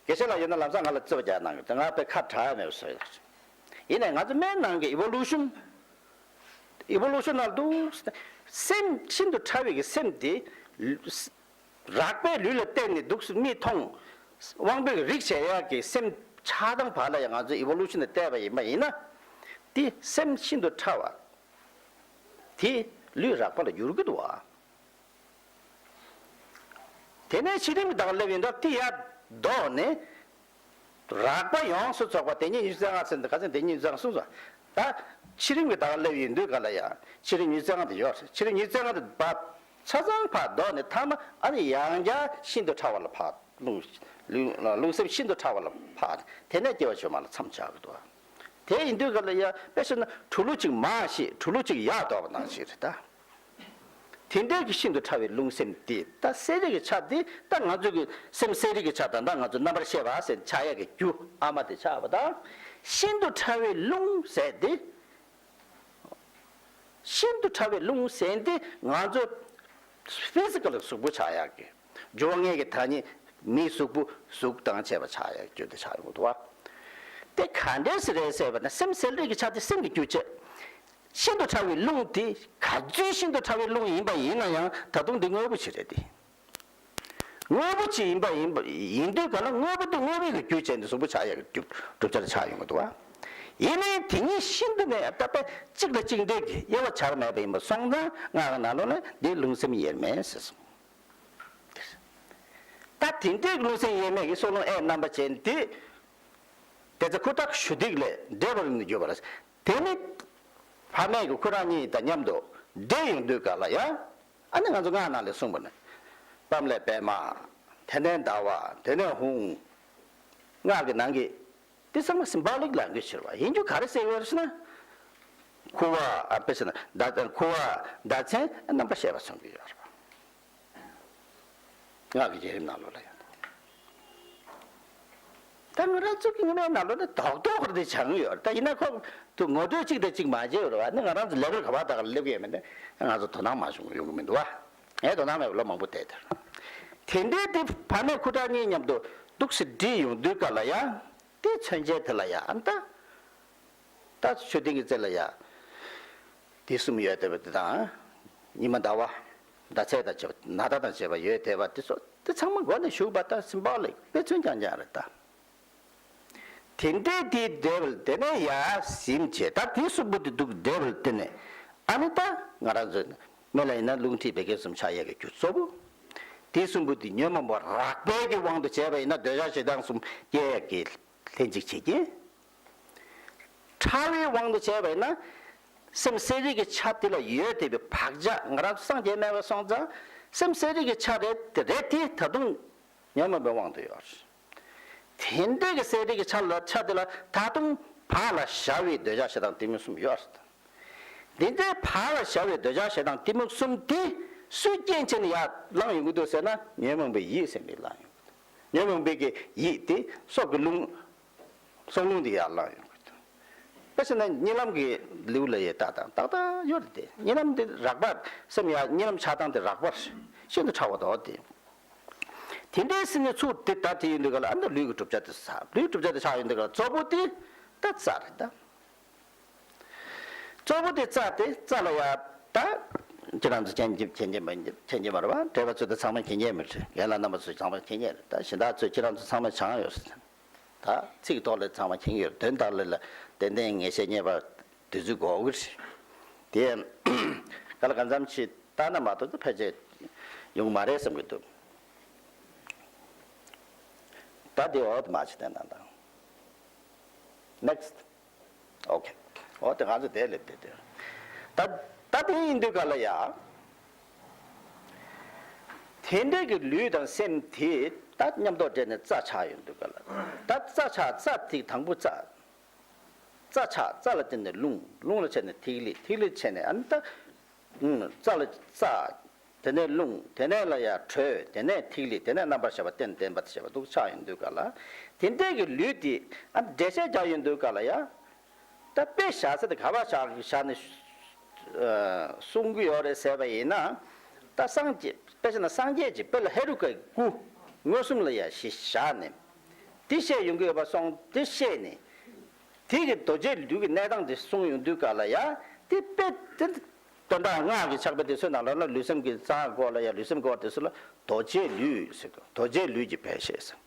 དགེ་བཤེས་ལགས་ཡོད་ན་ལམ་སང་ང་ལ་རྩོད་པ་རྒྱག་གནང་གི་ད་ང་དཔེ་ཁ་གྲག་ཡ་མེད་པ་བཟོ་ཡོད། ཡིན་ནའི་ང་ཚོ་སྨན་ནང་གི་ཨི་བོ་ལུ་ཤོན། ཨི་བོ་ལུ་ཤོན་ནང་འདུག་སེམས་ཤིན་ཏུ་ཕྲ་བའི་གི་སེམས་དེ། རགས་པའི་ལུས་ལ་བརྟེན་ནས་འདུག་སེ་མིག་མཐོང་། དབང་པོས་རིག་བྱེད་ཡག་གི་སེམས་ཆགས་སྡང་བར་ལ་ཡང་ང་ཚོས་ཨི་བོ་ལུ་ཤོན་ནས་བལྟས་པ་ཡིན་པ་ཡིན་ན། དེ་སེམས་ཤིན་ཏུ་ཕྲ་བ། དེ་ལུས་རགས་པ་ལ་འགྱུར་གྱི་འདུག་བ། དེ་ནས་ཕྱི་རིམ་དང་སླེབས་ཡིན་ད་དེ་ཡར་ལྡོག་ནས། རགས་པ་ཡོངས་སུ་རྫོགས་པ་དེ་ཉིད་ཉི་ཤུ་རྩ་ལྔ་ཟེར་འདི་ག་ཚོད་དེ་ཉིད་ཉི་ཤུ་རྩ་ལྔ་གསུངས་སོ། ད་ཕྱི་རིམ་གྱི་ད་ག་སླེབས་ཡོང་དུས་ག་ལ་ཡ་ཕྱི་རིམ་ཉི་ཤུ་རྩ་ལྔ་དེ་ཡོད་རེད། ཕྱི་རིམ་ཉི་ཤུ་རྩ་ལྔ་དེ་བབ་ཆ་ཚང་ཕར་བཟློག་ནས་མཐའ་མ་ཨ་ནི་ཡང་བསྐྱར་ཤིན་ཏུ་ཕྲ་བ་ལ་ཕར་རླུང་རླུང་རླུང་སེམས་ཤིན་ཏུ་ཕྲ་བ་ལ་ཕར་དེ་ནས་སྐྱེ་བ་བྱུང་བ་ལ་མཚམས་སྦྱར་གི་འདུག་དེ་ཡིན་དུས་ག་ལ་ཡ་དཔེ་བཤད་ན་གྲུ་གླུ་གཅིག་མར་བཤད་གྲུ་གླུ་གཅིག་ཡར་བཟློག་པ་ནང་བཞིན་རེད་ད། དེ་འདྲའི་གི་ཤིན་ཏུ་ཕྲ་བའི་རླུང་སེམས་དེ་ད་གསལ་རིག་གི་ཆ་དེ་ད་ང་ཚོ་གི་སེམས་གསལ་རིག་གི་ཆ་དང་ད་ང་ཚོ་རྣམ་པར་ཤེས་པ་ཟེར་ཆགས་ཡག་གི་རྒྱུ་ཨ་མ་དེ་ཆགས་པ་དང་། ཤིན་ཏུ་ཕྲ་བའི་རླུང་ཟེར་དེ། ཤིན་ཏུ་ཕྲ་བའི་རླུང་ཟེར་དེ་ང་ཚོ་ཕི་སི་ཀལ་གཟུགས་པོ་ཆགས་ཡག་གི་འགྱུར་བ་ལྔའི་གི་ཐ་སྙད་མིའི་གཟུགས་པོ་གཟུགས་དང་བཅས་པ་ཆགས་ཡག་རྒྱུ་དེ་ཆགས་ཡོང་གི་འདུག་བ། དེ་ག་འདྲས་སེ་རེད་ཟེར་བ་ན་སེམས་གསལ་རིག་གི་ཆ་དེ་སེམས་ཀྱི་རྒྱུ་བྱས། ཤིན་ཏུ་ཕྲ་བའི་རླུང་དེ་ག་ཚོད་ཤིན་ཏུ་ཕྲ་བའི་རླུང་ཡིན་པ་ཡིན་ན་ཡང་ད་དུང་འདི་དངོས་པོ་ཅིག་རེད་དེ། དངོས་པོ་ཅིག་ཡིན་པ་ཡིན་པ་ཡིན་དུས་ག་ལ་དངོས་པོ་དེ་དངོས་པོའི་གི་རྒྱུ་བྱས་ནས་གཟུགས་པོ་ཆགས་ཡག་གི་རྒྱུ་གྲུབ་ཆ་ཆགས་ཡོང་གི་འདུག་བ། ཡིན་ནའི་དེ་ཉིད་ཤིན་ཏུ་ནས་ད་ལྟ་གཅིག་ལ་གཅིག་འབྲེལ་གྱི་དབྱེ་བ་བྱར་མེད་པ་ཡིན་པ་སོང་ཙང་སྔགས་ཀྱི་ནང་ལོགས་ནས་འདི་རླུང་སེམས་དབྱེར་མེད་ཟེར་གསུངས། ད་དེ་འདྲའི་རླུང་སེམས་དབྱེར་མེད་ཀྱི་སྲོག་རླུང་ཨེ་རྣམ་པ་ཅན་དེ། དེ་ཚེ་ཁུ་ཁྲག་ཞུ་སྡིག་ལས་འབྲེལ་བར་གྱུར་པ་ལ། དེ་ནི་བར་མེད་ཀྱི་ཁུ་ཁྲག་གཉིས་དང་མཉམ་དུ་འདྲེས་ཡོང་དུས་ག་ལ་ཡང་། ཨ་ནི་ང་ཚོ་སྔགས་ནང་ལས་གསུངས་པ་ནི། པདྨ་ལས་པདྨ། དེ་ནས་ཟླ་བ། དེ་ནས་ཧཱུྃ། སྔགས་ཀྱི་ནང་གི། དེ་ཚང་མ་སིམ་བོ་ལིག་ལ་འགོད་ཕྱིར་བ་ཡིན་རྒྱུ་ག་རེ་ཟེར་ཡོད་རེད་ཟེར་ན། ཁུ་བ་ཨ་དཔེ་ཟེར་ན་ཟླ་ཁུ་བ་ཟླ་མཚན་རྣམ་པར་ཤེས་པ་མཚོན་གྱི་ཡོད་རེད་བ། སྔགས་ཀྱི་བརྒྱུད་རིམ་ནང་ལོགས་ལ་ཡང་། ད་ང་རང་ཚོ་གི་དངོས་གནས་ནང་ལོགས་ནས་རྡོག་རྡོག་རེ་དེ་སྦྱང་ཡོད་རེད། ད་ཡིན་ན་ཁོ་ཚོ་ངོ་སྤྲོད་གཅིག་དང་གཅིག་མ་བྱས་ཡོད་རེད་བ། ནི་ང་རང་ཚོ་ལེ་ཝལ་ག་པར་ད་ག་སླེབས་ཀྱི་ཡོད་མེད་ནི་ང་ཚོ་དོ་སྣང་མ་བྱུང་ཡོང་གི་མི་འདུག་བ། ངས་དོ་སྣང་མེད་པ་ལོ་མང་པོ་བསྡད་དེ། དེ་འདྲའི་དེ་བར་མེད་ཁུ་ཁྲག་གཉིས་མཉམ་དུ་འདུག་སེ་འདྲེས་ཡོང་དུས་ག་ལ་ཡང་། དེ་མཚོན་བྱེད་དེ་ལ་ཡང་ད། ད་མཆོད་རྟེན་གྱི་རྩེ་ལ་ཡ། དེ་གསུམ་ཡོད་བསྡད་པ་དེ་དང་། ཉི་མ་ཟླ་བ། ཟླ་ཚེས་དང་བཅས་པ་ནག་ཟླ་དང་བཅས་པ་ཡོད་བསྡད་པ་དེ་ཚོ་དེ་ཚང་མ་མགོ་ནས་གཞུག་བར་ད་སིམ་བོ་ལིག་དཔེ་མཚོན་རྐྱང་རྐྱང་རེད་ད། དེ་འདྲའི་དེའི་འབྲས་བུ་དེ་ནས་ཡར་ཟིན་བྱས་ད་དེ་གསུམ་པོ་དེ་འདུག་འབྲས་བུ་དེ་ནས་ཨ་ནི་ད་ང་རང་ཚོ་སྨན་ལ་ཡིན་ན་རླུང་མཁྲིས་བད་ཀན་གསུམ་ཆགས་ཡས་ཀྱི་རྒྱུ་གཙོ་བོ། དེ་གསུམ་པོ་དེ་ཉོན་མོངས་པ་རགས་པའི་གི་དབང་དུ་བྱས་པ་ཡིན་ན་འདོད་ཆགས་ཞེ་སྡང་གསུམ་སྐྱེ་ཡས་ཀྱི་ལྷན་ཅིག་བྱེད་ཀྱི། ཕྲ་བའི་དབང་དུ་བྱས་པ་ཡིན་ན། སེམས་གསལ་རིག་གི་ཆ་དེ་ལ་ཡོད་བསྡད་པའི་བག་ཆགས་ང་རང་ཚོ་སངས་རྒྱས་མེད་པ་སོང་ཙང་། སེམས་གསལ་རིག་གི་ཆ་རེད་དེ་རེད་དེ་ད་དུང་ཉོན་མོངས་པའི་དབང་དུ་ཡོད། དེ་འདྲའི་གི་གསལ་རིག་གི་ཆ་ལ་ཆ་དེ་ལ་ད་དུང་བག་ལ་ཞ་བའི་འདོད་ཆགས་ཞེ་སྡང་གཏི་མུག་གསུམ་ཡོད། འདི་འདྲའི་བག་ལ་ཞ་བའི་འདོད་ཆགས་ཞེ་སྡང་གཏི་མུག་གསུམ་དེ་སུའི་རྐྱེན་བྱས་ནས་ཡར་ལངས་ཡོང་གི་འདུག་ཟེར་ན་ཉོན་མོངས་པའི་ཡིད་ཟེར་འདི་ལངས་ཡོང་གི་འདུག་ཉོན་མོངས་པའི་གི་ཡིད་དེ་སྲོག་གི་རླུང་། སྲོག་རླུང་དེ་ཡར་ལངས་ཡོང་གི་འདུག་དཔེ་བྱས་ན་གཉིད་ལམ་གྱི་ལེའུ་ལ་ཡང་ཏག་ཏག་ཏག་ཏག་ཡོད་རེད་དེ། གཉིད་ལམ་དེ་རགས་པ་སེམས་ཡར་གཉིད་ལམ་ཆགས་སྟངས་དེ་རགས་པ་ཤིན་ཏུ་ཕྲ་བ་དོ་དེ། དེ་འདྲའི་སེམས་ནི་ཚུར་དེ་ལྟར་དེ་ཡིན་དུས་ག་ལ་ཨ་ནི་ལུས་ཀྱི་གྲུབ་ཆ་དེ་ས་ལུས་གྲུབ་ཆ་དེ་ཆགས་ཡོང་དུས་ག་ལ་གཙོ་བོ་དེ་ད་རྩ་རེད་ད། གཙོ་བོ་དེ་རྩ་དེ་རྩ་ལ་ཡ་ད། ཁྱེད་རང་ཚོ་མཁྱེན་གྱི་མཁྱེན་གྱི་མ་མཁྱེན་གྱི་མ་རེད་བ། འགྲེལ་པ་ཚོ་དེ་ཚང་མ་མཁྱེན་གྱི་མི་རེད། རྒན་ལགས་རྣམ་པ་ཚོ་ཚང་མ་མཁྱེན་གྱི་རེད་ད། གཞན་དག་ཚོས་ཁྱེད་རང་ཚོ་ཚང་མ་སྦྱངས་ཡོད་ཟེར། ད་ཚིག་ཐོག་ལ་ཚང་མ་མཁྱེན་གྱི་ཡོད། དོན་དག་ལ་ལ་ཏན་ཏན་ངེས་ཤེས་རྙེད་པ་དུས་ཚོད་འགོར་གི་རེད། དེ་ག་ལ་གང་འཚམ་ཞིག་བལྟ་ན་མ་གཏོགས་ད་ཕལ་ཆེར་ཡོང་གི་མ་རེད་བསམ་གྱི་འདུག་ད་དེ་འོག་ཏུ་མ་ཕྱི་བལྟས་ན་དང་། Next. Okay. འོ་དེ་ང་ཚོ་དེ་ལས་དེ་དེ། ད་ད་དེ་ཡིན་དུས་ག་ལ་ཡ། དེ་འདྲའི་གི་ལུས་དང་སེམས་དེ་ད་མཉམ་དུ་འདྲེས་ནས་རྩ་ཆགས་ཡོང་དུས་ག་ལ། ད་རྩ་ཆགས་རྩ་དེ་དང་པོ་རྩ། རྩ་ཆགས་རྩ་ལ་བརྟེན་ནས་རླུང་རླུང་ལ་བརྟེན་ནས་ཐིག་ལེ་ཐིག་ལེ་བརྟེན་ནས་ཨ་ནི་ད། རྩ་ལ་རྩ། དེ་ནས་རླུང་དེ་ནས་ལ་ཡ་དྲོད་དེ་ནས་ཐིག་ལེ་དེ་ནས་རྣམ་པར་ཤེས་པ་རྟེན་བརྟེན་པ་དེ་བྱས་པ་འདུག་ཆགས་ཡོང་དུས་ག་ལ། དེ་འདྲའི་གི་ལུས་དེ་ཨ་འགྲེལ་བཤད་རྒྱག་ཡོང་དུས་ག་ལ་ཡ། ད་དཔེ་བཞག་ས་དེ་ག་པར་བཞག་བཞག་ནས་གསུང་གི་ཡོད་རེད་ཟེར་བ་ཡིན་ན། ད་སངས་རྒྱས་དཔེ་བྱས་ན་སངས་རྒྱས་ཀྱི་དཔེ་ལ་ཧེ་རུ་ཀའི་སྐུ་མངོན་སུམ་ལ་ཡ་གཞི་བཞག་ནས་དེ་བཤད་ཡོང་གི་ཡོད་པ་སོང་དེ་བཤད་ནས། དེ་གི་རྡོ་རྗེ་ལུས་ཀྱི་གནས་སྟངས་དེ་གསུང་ཡོང་དུས་ག་ལ་ཡ་དེ་དཔེ་དེ། དོན་དག་སྔགས་ཀྱི་ཕྱག་དཔེ་དེ་ཚོའི་ནང་ལ་ལ་ལུས་སེམས་ཀྱི་རྩ་སྐོར་ལ་ཡ་ལུས་སེམས་སྐོར་དེ་ཚོ་ལ་རྡོ་རྗེའི་ལུས་ཟེར་གོ་རྡོ་རྗེའི་ལུས་ཀྱི་དཔེ་བཤད་ཟེར།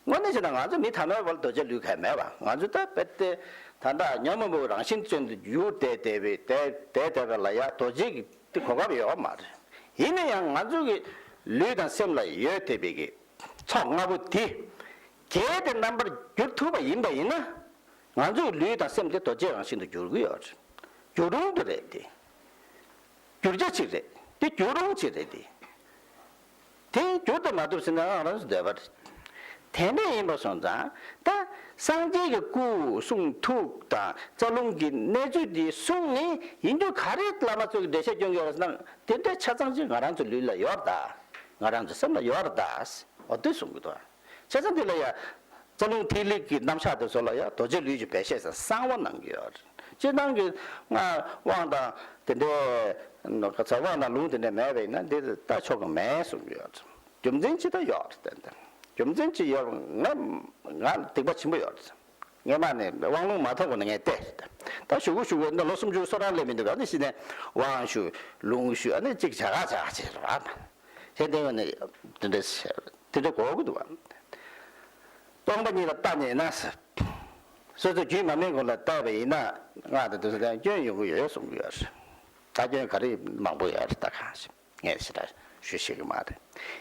དངོས་གནས་བྱས་ན་ང་ཚོ་མི་ཐ་མལ་པ་ལ་རྡོ་རྗེའི་ལུས་གང་ཡང་མེད་པ། ང་ཚོ་ད་དཔེ་དེ་ད་ལྟ་ཉོན་མོངས་པའི་རང་བཞིན་ཅན་དུ་གྱུར་བསྡད་བསྡད་པའི་དེ་དེ་དེ་ག་ལ་ཡ་རྡོ་རྗེ་གི་དེ་གོ་སྐབས་ཡོད་མ་རེད། ཡིན་ན་ཡང་ང་ཚོ་གི་ལུས་དང་སེམས་ལ་ཡོད་བསྡད་པའི་གི་ཚོགས་ལྔ་པོ་དེ། གལ་ཏེ་རྣམ་པར་འགྱུར་ཐུབ་པ་ཡིན་པ་ཡིན་ན། ང་ཚོའི་ལུས་དང་སེམས་དེ་རྡོ་རྗེ་རང་བཞིན་དུ་འགྱུར་གྱི་ཡོད་རེད། འགྱུར་རུང་དུ་རེད་དེ། འགྱུར་བྱ་ཅིག་རེད་དེ། འགྱུར་རུང་ཅིག་རེད་དེ། དེ་འགྱུར་དུ་མ་ཐུབ་ཟེར་ན་ང་རང་ཚོ་འདོད་པ་རེད། དེ་འདྲ་ཡིན་པ་སོང་ཙང་ད་སངས་རྒྱས་ཀྱི་སྐུ་གསུང་ཐུགས་དང་རྩ་རླུང་གི་གནས་ཚུལ་འདི་གསུངས་ནས་ཡིན་རྒྱུ་ག་རེ་བླ་མ་ཚོས་འགྲེལ་བཤད་སྐྱོན་གྱི་ཡོད་རེད་ཟེར་ན། དེ་འདྲའི་ཆ་ཚང་ཅིག་ང་རང་ཚོ་ལུས་ལ་ཡོད་རེད་ད། ང་རང་ཚོ་སེམས་ལ་ཡོད་རེད་ད། འོ་དེ་གསུང་གི་འདུག། བྱས་ཙང་འདི་ལ་ཡ། རྩ་རླུང་ཐིག་ལེ་གི་རྣམ་གཞག་དེ་ཚོ་ལ་ཡ་རྡོ་རྗེ་ལུས་ཀྱི་འབད་ཤེས་ཟེར་གསང་བ་གནང་གི་ཡོད་རེད། སྤྱིར་བཏང་གི་སྔགས་དབང་དང་དེ་འདྲའི་ནོ་ག་ཚ་དབང་དང་ལུང་དེ་འདྲ་མེད་པ་ཡིན་ན་འདི་ལྟ་ཆོག་གི་མེད་གསུང་གི་ཡོད་རེད། རྒྱུ་མཚན་ཅི་ལྟར་ཡོད་རེད་ཏན་ཏན། རྒྱུ་མཚན་ཅི་ཡོད་ང་ང་སྡིག་པ་ཆེན་པོ་ཡོད་རེད། སྔས་མ་ནས་དབང་ལུང་མ་ཐོབ་གོང་ནས་ངས་བལྟས་རེད། ད་ཞུ་གུ་ཞུ་གུ་འདི་ལོ་སུམ་ཅུ་སོ་གྲངས་སླེབས་མི་འདུག་ག་ནི་ཤི་ནས་དབང་ཞུ་ལུང་ཞུ་ཨ་ནི་གཅིག་བྱ་ག་བྱ་ག་བྱེད་རེད་བ། དེ་འདྲ་ཡོད་ནས་དེ་འདྲ་བྱས་དེ་འདྲ་གོ་གི་འདུག་བ། སྟོང་པ་ཉིད་ལ་བལྟ་ཉེས་ན་ཟེར། སོ་སོ་རྒྱུད་མ་སྨིན་གོང་ལ་བལྟས་པ་ཡིན་ན་སྔགས་དང་དེ་ཚོ་ལ་སྐྱོན་ཡོང་གི་ཡོད་གསུང་གི་ཡོད་རེད། ད་སྐྱོན་ག་རེ་མང་པོ་ཡོད་རེད་ད་གང་ཞིག་ངས་ཞེ་དྲག་ཞུ་ཤེས་ཀྱི་མ་རེད།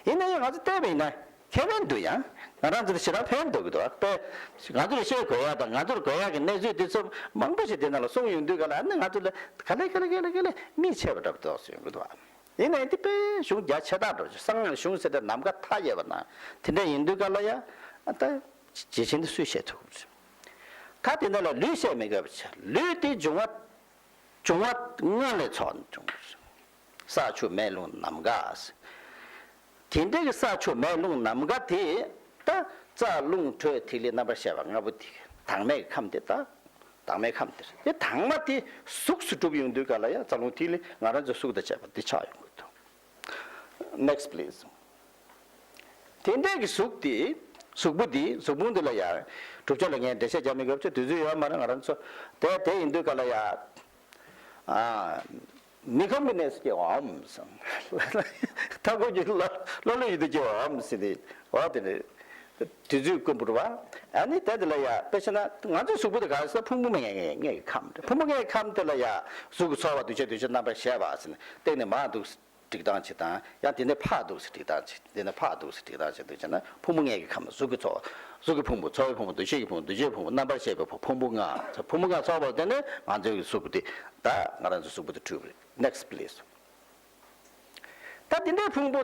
ཡིན་ན་ཡང་ང་ཚོ་བལྟས་པ་ཡིན་ན་ཁེ་ཕན་འདུག་ཡང་ང་རང་ཚོ་ལ་ཞེ་དྲག་ཕན་འདུག་གི་འདུག་བ། ང་ཚོ་ལ་ཤེས་དགོས་ཡག་དང་ང་ཚོར་དགོས་ཡག་གི་གནས་ཚུལ་དེ་ཚོ་མང་པོ་ཞིག་དེ་ནང་ལ་གསུངས་ཡོང་དུས་ག་ལ་ཨ་ནི་ང་ཚོ་ལ་ག་ལེ་ག་ལེ་ག་ལེ་ག་ལེ་མིག་ཕྱེས་པ་འདྲ་པོ་འདུག་ཡོང་གི་འདུག་བ། ཡིན་ནའི་འདི་དཔེ་གཞུང་རྒྱ་ཆེ་དྲགས་འགྲོ་ཆུ་གསང་སྔགས་གཞུང་ཟེར་ཏེ་ནམ་མཁའ་མཐའ་ཡས་པ་ན་དེ་འདྲ་ཡིན་དུས་ག་ལ་ཡ་ཨ་ད་ཇེ་ཆེན་དུ་སུས་བཤད་ཐུབ་རེད། ད་དེ་འདྲ་ལ་ལུས་བཤད་མི་དགོས་པ་ཆ་ལུས་དེ་འབྱུང་བ་འབྱུང་བ་ལྔ་ལས་ཚོགས་ནས་བྱུང་བ་རེད། ས་ཆུ་མེ་རླུང་ནམ་མཁའ། དེ་འདྲའི་གི་ས་ཆུ་མེ་རླུང་ནམ་མཁའ་དེ་ད་རྩ་རླུང་དྲོད་ཐིག་ལེ་རྣམ་པར་ཤེས་པ་ལྔ་པོ་དེ་དྭངས་མའི་ཁམས་དེ་ད། དྭངས་མའི་ཁམས་དེ་རེད། དེ་དྭངས་མ་དེ་གཟུགས་སུ་གྲུབ་ཡོང་དུས་ག་ལ་ཡང་རྩ་རླུང་ཐིག་ལེ་ང་རང་ཚོའི་གཟུགས་དང་བཅས་པ་དེ་ཆགས་ཡོང་གི་འདུག། Next please། དེ་འདྲའི་གི་གཟུགས་དེ་གཟུགས་པོ་དེ་གཟུགས་ཕུང་དེ་ལ་ཡང་གྲུབ་ཆ་ལ་ངས་འགྲེལ་བཤད་རྒྱག་མི་དགོས་ཚེ་དུས་ཚོད་ཡོད་མ་རེད་ང་རང་ཚོ། དེ་དེ་ཡིན་དུས་ག་ལ་ཡང་ཨ། མི་ཁོམ་གྱི་གནས་སུ་སྐྱེ་བའམ་སམ། ཐ་གོ་གྱི་ལ་ལ་ལ་ཡུལ་དུ་སྐྱེ་བའམ་སྲིད་དེ་འོ་དེ་ནི། དུས་ཚོད་ཀུན་པོར་བ། ཨ་ནི་དེ་དེ་ལ་ཡ་དཔེ་ཆ་ན་ང་ཚོའི་གཟུགས་པོ་དེ་ག་རེ་ཟེར་ཕུང་པོ་ལྔ་ལྔ་ལྔ་གི་ཁམས་རེད། ཕུང་པོ་ལྔའི་ཁམས་དེ་ལ་ཡ་གཟུགས་ཀྱི་ཚོར་བ་འདུ་ཤེས་འདུ་བྱེད་རྣམ་པར་ཤེས་པ་ཟེར་ནས་སྟེང་ནས་མར་འདུག་སྒྲིག་སྟངས་བྱེད་དང་ཡང་དེ་ནས་ཕར་འདུག་སྒྲིག་སྟངས་བྱེད་དེ་ནས་ཕར་འདུག་སྒྲིག་སྟངས་བྱེད་འདུག་བྱས་ན་ཕུང་པོ་ལྔའི་ཁམས་གཟུགས་ཀྱི་ཚོར་བ་གཟུགས་ཀྱི་ཕུང་པོ་ཚོར་བའི་ཕུང་པོ་འདུ་ཤེས་ཀྱི་ཕུང་པོ་འདུ་བྱེད་ཕུང་པོ་རྣམ་པར་ཤེས་པའི་ཕུང་པོ་ལྔ་ཕུང་པོ་ལྔ་ཚོགས་པ་དེ་ནས་ང་ཚོའི་གཟུགས་པོ་དེ་ད་ང་རང་ཚོའི་གཟུགས་པོ་དེ་གྲུབ་རེད། Next please། ད་དེ་འདྲའི་ཕུང་པོ་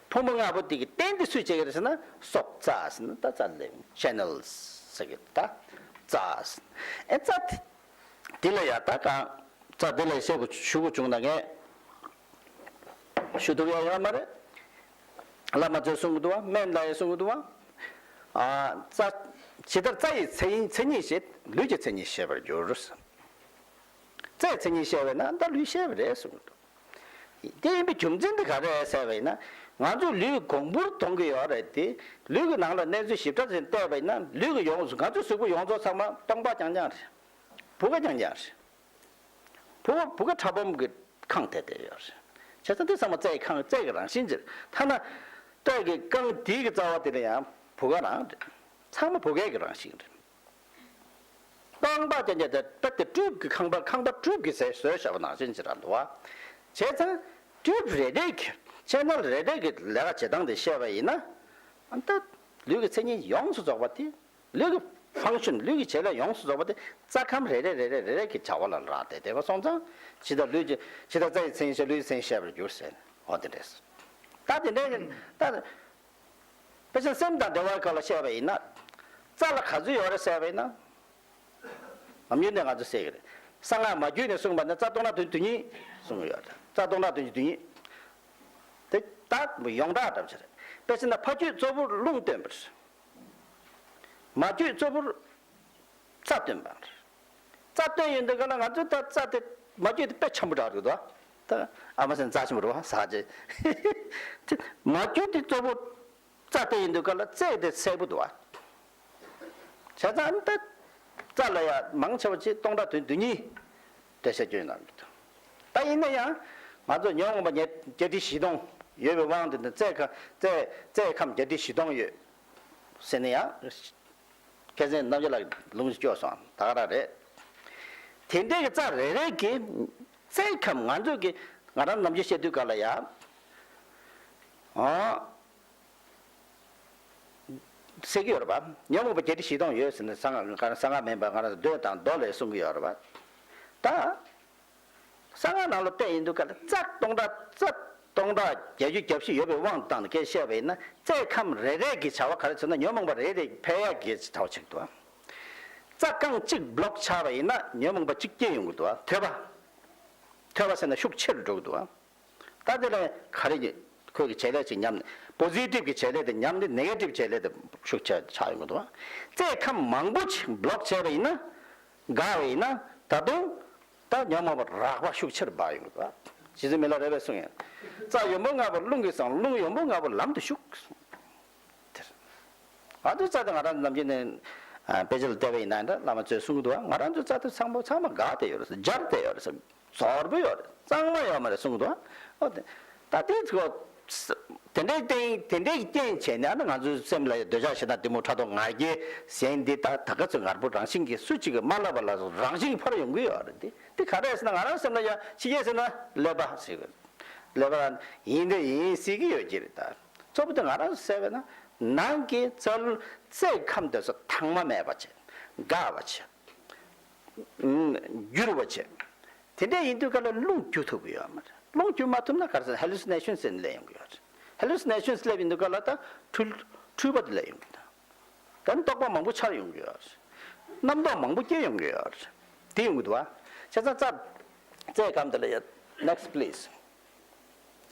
ཕུང་པོ་ལྔ་པོ་དེ་གི་རྟེན་དེ་སུས་བྱེད་ཀྱི་རེད་ཟེར་ན་སྲོག་རྩ་ཟེར་ན་ད་རྩ་ལས་ཆེ་ནལ་ཟེར་གི་ད་རྩ་ཟེར་ཨེ་རྩ་དེ་ལ་ཡ་ད་གང་རྩ་དེ་ལ་བཤད་དགོས་ཞུ་དགོས་བྱུང་ན་ངས་ཞུ་ཐུབ་ཡ་ཡོད་མ་རེད། བླ་མ་ཚོས་གསུང་གི་འདུག་བ་སྨན་ལ་ཡ་གསུང་གི་འདུག་བ། ཨ་རྩ་ཇི་ལྟར་རྩ་ཡི་མཚན་མཚན་ཉིད་བཤད་ལུས་ཀྱི་མཚན་ཉིད་བཤད་པར་འགྱུར། རྩ་ཡི་མཚན་ཉིད་བཤད་པས་ན་ད་ལུས་བཤད་པ་རེད་གསུང་གི་འདུག་དེ་ཡིན་པའི་རྒྱུ་མཚན་དེ་ག་རེ་རེད་ཟེར་བ་ཡིན་ན། ང་ཚོ་ལུས་གོང་བུར་གཏོང་གི་ཡོད་རེད་དེ། ལུས་ཀྱི་ནང་ལ་གནས་ཚུལ་ཞིབ་ཕྲ་ཞིག་བལྟས་པ་ཡིན་ན་ལུས་ཀྱི་ཡོངས་སུ་ང་ཚོའི་གཟུགས་པོ་ཡོངས་རྫོགས་ཚང་མ་སྟོང་པ་རྐྱང་རྐྱང་རེད། བུ་ག་རྐྱང་རྐྱང་རེད། བུ་ག་བུ་ག་ཕྲ་སྦོམ་གྱི་ཁང་དེ་དེ་ཡོད་རེད། བྱས་ཙང་དེ་ཚང་མ་རྩའི་ཁང་རྩའི་གི་རང་བཞིན་ཅིག་རེད། ཐ་ན་སྐྲ་གི་རྐང་དེའི་གི་རྩ་བ་དེ་ལ་ཡང་བུ་ག་རང་རེད། ཚང་མ་བུ་གའི་གི་རང་བཞིན་རེད། རྐང་པ་ཅན་གྱི་དེ་པད་དེ་སྤྲུལ་གྱི་ཁང་པ་ཁང་པ་སྤྲུལ་གྱི་ཟས་བཟོས་བཞག་པ་ནང་བཞིན་ཅིག་རང་འདུག་བ། བྱས་ཙང་སྤྲུལ་རེ་རེ་གི་ཆེ་ནལ་རེ་རེ་གི་ལས་ཀ་བྱེད་སྟངས་དེ་བཤད་པ་ཡིན་ན། ཨ་ད་ལུས་ཀྱི་མཚན་ཉིད་ཡོངས་སུ་རྫོགས་པ་དེ་ལུས་ཀྱི་ཕང་ཤུན་ལུས་ཀྱི་བྱེད་ལས་ཡོངས་སུ་རྫོགས་པ་དེ་རྩ་ཁམས་རེ་རེ་རེ་རེ་རེ་རེ་གི་བྱ་བ་ལ་རག་སྟེ་བསྡད་པ་སོང་ཙང་ཇི་ལྟར་ལུས་ཀྱི་ཇི་ལྟར་རྩ་ཡི་མཚན་ཉིད་བཤད་ལུས་ཀྱི་མཚན་ཉིད་བཤད་པར་འགྱུར་ཟེར་ནས་འོ་དེ་འདྲས། ད་དེ་འདྲས་ཀྱི་ད། དཔེ་ཆ་སེམས་དང་འབྲེལ་བའི་སྐོར་ལ་བཤད་པ་ཡིན་ན། རྩ་ལ་ག་ཚོད་ཡོད་རེད་ཟེར་བ་ཡིན་ན། ནམ་རྒྱུན་ནས་ང་ཚོ་བཤད་ཀྱི་རེད། གསང་སྔགས་མ་རྒྱུད་ནས་གསུངས་པ་ནི་རྩ་སྟོང་ཕྲག་དོན་བདུན་ཉིད་གསུངས་ཡོད་རེད། རྩ་སྟོང་ཕྲག་དོན་བདུན་ཉིད། དེ་ལྟར་ཡོངས་གྲགས་འདྲ་བ་ཞིག་རེད། དཔེ་བྱས་ན་ཕ་རྒྱུད་གཙོ་བོར་རླུང་སྟོན་པ་རེད། མ་རྒྱུད་གཙོ་བོར་རྩ་སྟོན་པ་རེད། རྩ་སྟོན་ཡོང་དུས་ག་ལ་ང་ཚོས་ད་རྩ་དེ་མ་རྒྱུད་དེ་དཔེ་འཆམ་པོ་འདྲ་རེད་དོ། ད་ཨ་མ་སེང་རྩ་ཆེན་པོ་རེད་བ་ཟ་ཅེ། མ་རྒྱུད་དེ་གཙོ་བོ་རྩ་དེ་ཡིན་དུས་ག་ལ་རྩ་དེ་གསལ་པོ་འདུག་བ། བྱས་ཙང་ད་རྩ་ལ་ཡ་མང་ཆེ་བ་ཅིག་སྟོང་ཕྲག་དོན་བདུན་ཉིད་འགྲེལ་བཤད་སྐྱོན་གནང་གི་འདུག་ད་ཡིན་ན་ཡང་ང་ཚོ་ཉོན་མོངས་པ་བརྒྱད་བརྒྱད་ཁྲི་བཞི་སྟོང་ཡོད་པའི་དབང་དུ་ནི་རྩའི་ཁ་རྩའི་རྩའི་ཁམས་བརྒྱད་ཁྲི་བཞི་སྟོང་ཡོད་ཟེར་ན་ཡང་། མཁན་ཆེན་རྣམ་རྒྱལ་ལགས་ལུང་ཞིག་སྐྱོར་སོང་ད་ག་རང་རེད། དེ་འདྲའི་གི་རྩ་རེ་རེ་གི་རྩའི་ཁམས་ང་ཚོས་གི་ང་རང་ནམ་རྒྱུན་བཤད་དུས་ག་ལ་ཡ། ཨ། ཟེར་གྱི་ཡོད་རེད་པ། ཉོན་མོངས་པ་བརྒྱད་ཁྲི་བཞི་སྟོང་ཡོད་ཟེར་ནས་གསང་སྔགས་གསང་སྔགས་མིན་པ་ང་རང་ཚོ་མདོ་དང་མདོ་ལས་གསུང་གི་ཡོད་རེད་པ། ད། གསང་སྔགས་ནང་ལ་བལྟས་ཡིན་དུས་ག་ལ་རྩ་སྟོང་ཕྲག་རྩ་སྟོང་ཕྲག་བརྒྱད་ཅུ་གྱ་བཞི་ཡོད་པའི་དབང་དུ་བཏང་ནས་སྐད་བཤད་པ་ཡིན་ན། རྩའི་ཁམས་རེ་རེ་གི་བྱ་བ་ག་རེ་བྱུང་ན་ཉོན་མོངས་པ་རེ་རེ་འཕེལ་ཡག་གི་ཐབས་ཆག་འདུག་རྩ་རྐང་གཅིག་བློག་ཆགས་པ་ཡིན་ན་ཉོན་མོངས་པ་གཅིག་སྐྱེ་ཡོང་གི་འདུག་ཐོས་པ། ཐོས་པ་ཟེར་ན་ཤུགས་ཆེ་རུ་འགྲོ་གི་འདུག་ད་དེ་ལ་ག་རེ་ཁོས་ཀྱི་བྱེད་ལས་ཅིག་ཉམས་ནས་པོ་ཟི་ཊིབ་ཀྱི་བྱེད་ལས་དེ་ཉམས་ནས་ནེ་གེ་ཊིབ་བྱེད་ལས་དེ་ཤུགས་ཆེ་ཆགས་ཡོང་གི་འདུག་རྩའི་ཁམས་མང་པོ་ཅིག་བློག་བྱས་པ་ཡིན་ན། འགག་པ་ཡིན་ན་ད་དུང་ད་ཉོན་མོངས་པ་རགས་པ་ཤུགས་ཆེར་འབར་ཡོང་གི་འདུག་རྗེ་བཙུན་མི་ལ་རས་པས་གསུངས་ཡོད། རྩ་ཡོན་པོ་ལྔ་པོ་རླུང་གིས་བསྲང་། རླུང་ཡོན་པོ་ལྔ་པོ་ལམ་དུ་ཞུགས། དེར་ང་ཚོའི་རྩ་དེ་ང་རང་ནམ་རྒྱུན་ནས་ཨ་དཔེ་ཆ་ལ་བལྟས་པ་ཡིན་ན་འདྲ་བླ་མ་ཚོས་གསུང་གི་འདུག་ང་རང་ཚོའི་རྩ་དེ་ཚང་མ་ཚང་མ་འགག་བསྡད་ཡོད་རེད་ཟེར། འབྱར་བསྡད་ཡོད་རེད་ཟེར། ཚོར་བུ་ཡོད་རེད། གཙང་མ་ཡོད་མ་རེད་གསུང་གི་འདུག་ཨོ་དེ་ད་དེ་ཚོ་དེ་འདྲའི་རྐྱེན་དེ་འདྲའི་རྐྱེན་བྱས་ནས་ཨ་ནི་ང་ཚོའི་སེམས་ལ་ཡང་འདོད་ཆགས་ཞེ་སྡང་གཏི་མུག་ཕྲག་དོག་ང་རྒྱལ་ཟེར་འདི་ད་ད་ག་ཚོད་ངར་པོ་རང་བཞིན་གྱིས་སུ་གཅིག་གིས་མ་བསླབས་པ་ལ་རང་བཞིན་གྱིས་འཕར་ཡོང་གི་ཡོད་རེད། དེ་དེ་ག་རེ་ཟེར་ན་ང་རང་སེམས་ལ་ཡང་ཕྱི་རྒྱལ་ཟེར་ན་ཀླད་པ་ཟེར་གི་ཀླད་པ་ཡིན་དེ་ཡིན་ཟེར་གི་ཡོད་ཀྱི་རེད། ད་གཙོ་བོ་དེ་ང་རང་གསལ་བས་ན་ནང་གི་རྩ་རྩའི་ཁམས་དེ་ཚོ་ཐང་མ་མེད་པ་བྱེད། འགག་པ་བྱེད། འགྱུར་བ་བྱེད། དེ་འདྲ་ཡིན་དུས་ག་ལ་རླུང་རྒྱུ་ཐུབ་ཀྱི་ཡོད་མ་རེད། རླུང་རྒྱུ་མ་ཐུབ་ན་ག་རེ་ཟེར་ཧེ་ལུ་སི་ནེ་ཤན་ཟེར་ནས་སླེབས་ཡོང་གི་ཡོད་རེད། ཧེ་ལུ་སི་ནེ་ཤན་སླེབས་ཡིན་དུས་ག་ལ་ད་འཁྲུལ་འཁྲུལ་པ་དེ་སླེབས་ཡོང་གི་འདུག་ད་ནི་རྟོག་པ་མང་པོ་འཆར་ཡོང་གི་ཡོད་རེད། རྣམ་རྟོག་མང་པོ་སྐྱེ་ཡོང་གི་ཡོད་རེད། དེ་ཡོང་གི་འདུག་བ། བྱས་ཙང་རྩ་རྩའི་སྒམ་དེ་ལ་ཡ། Next please.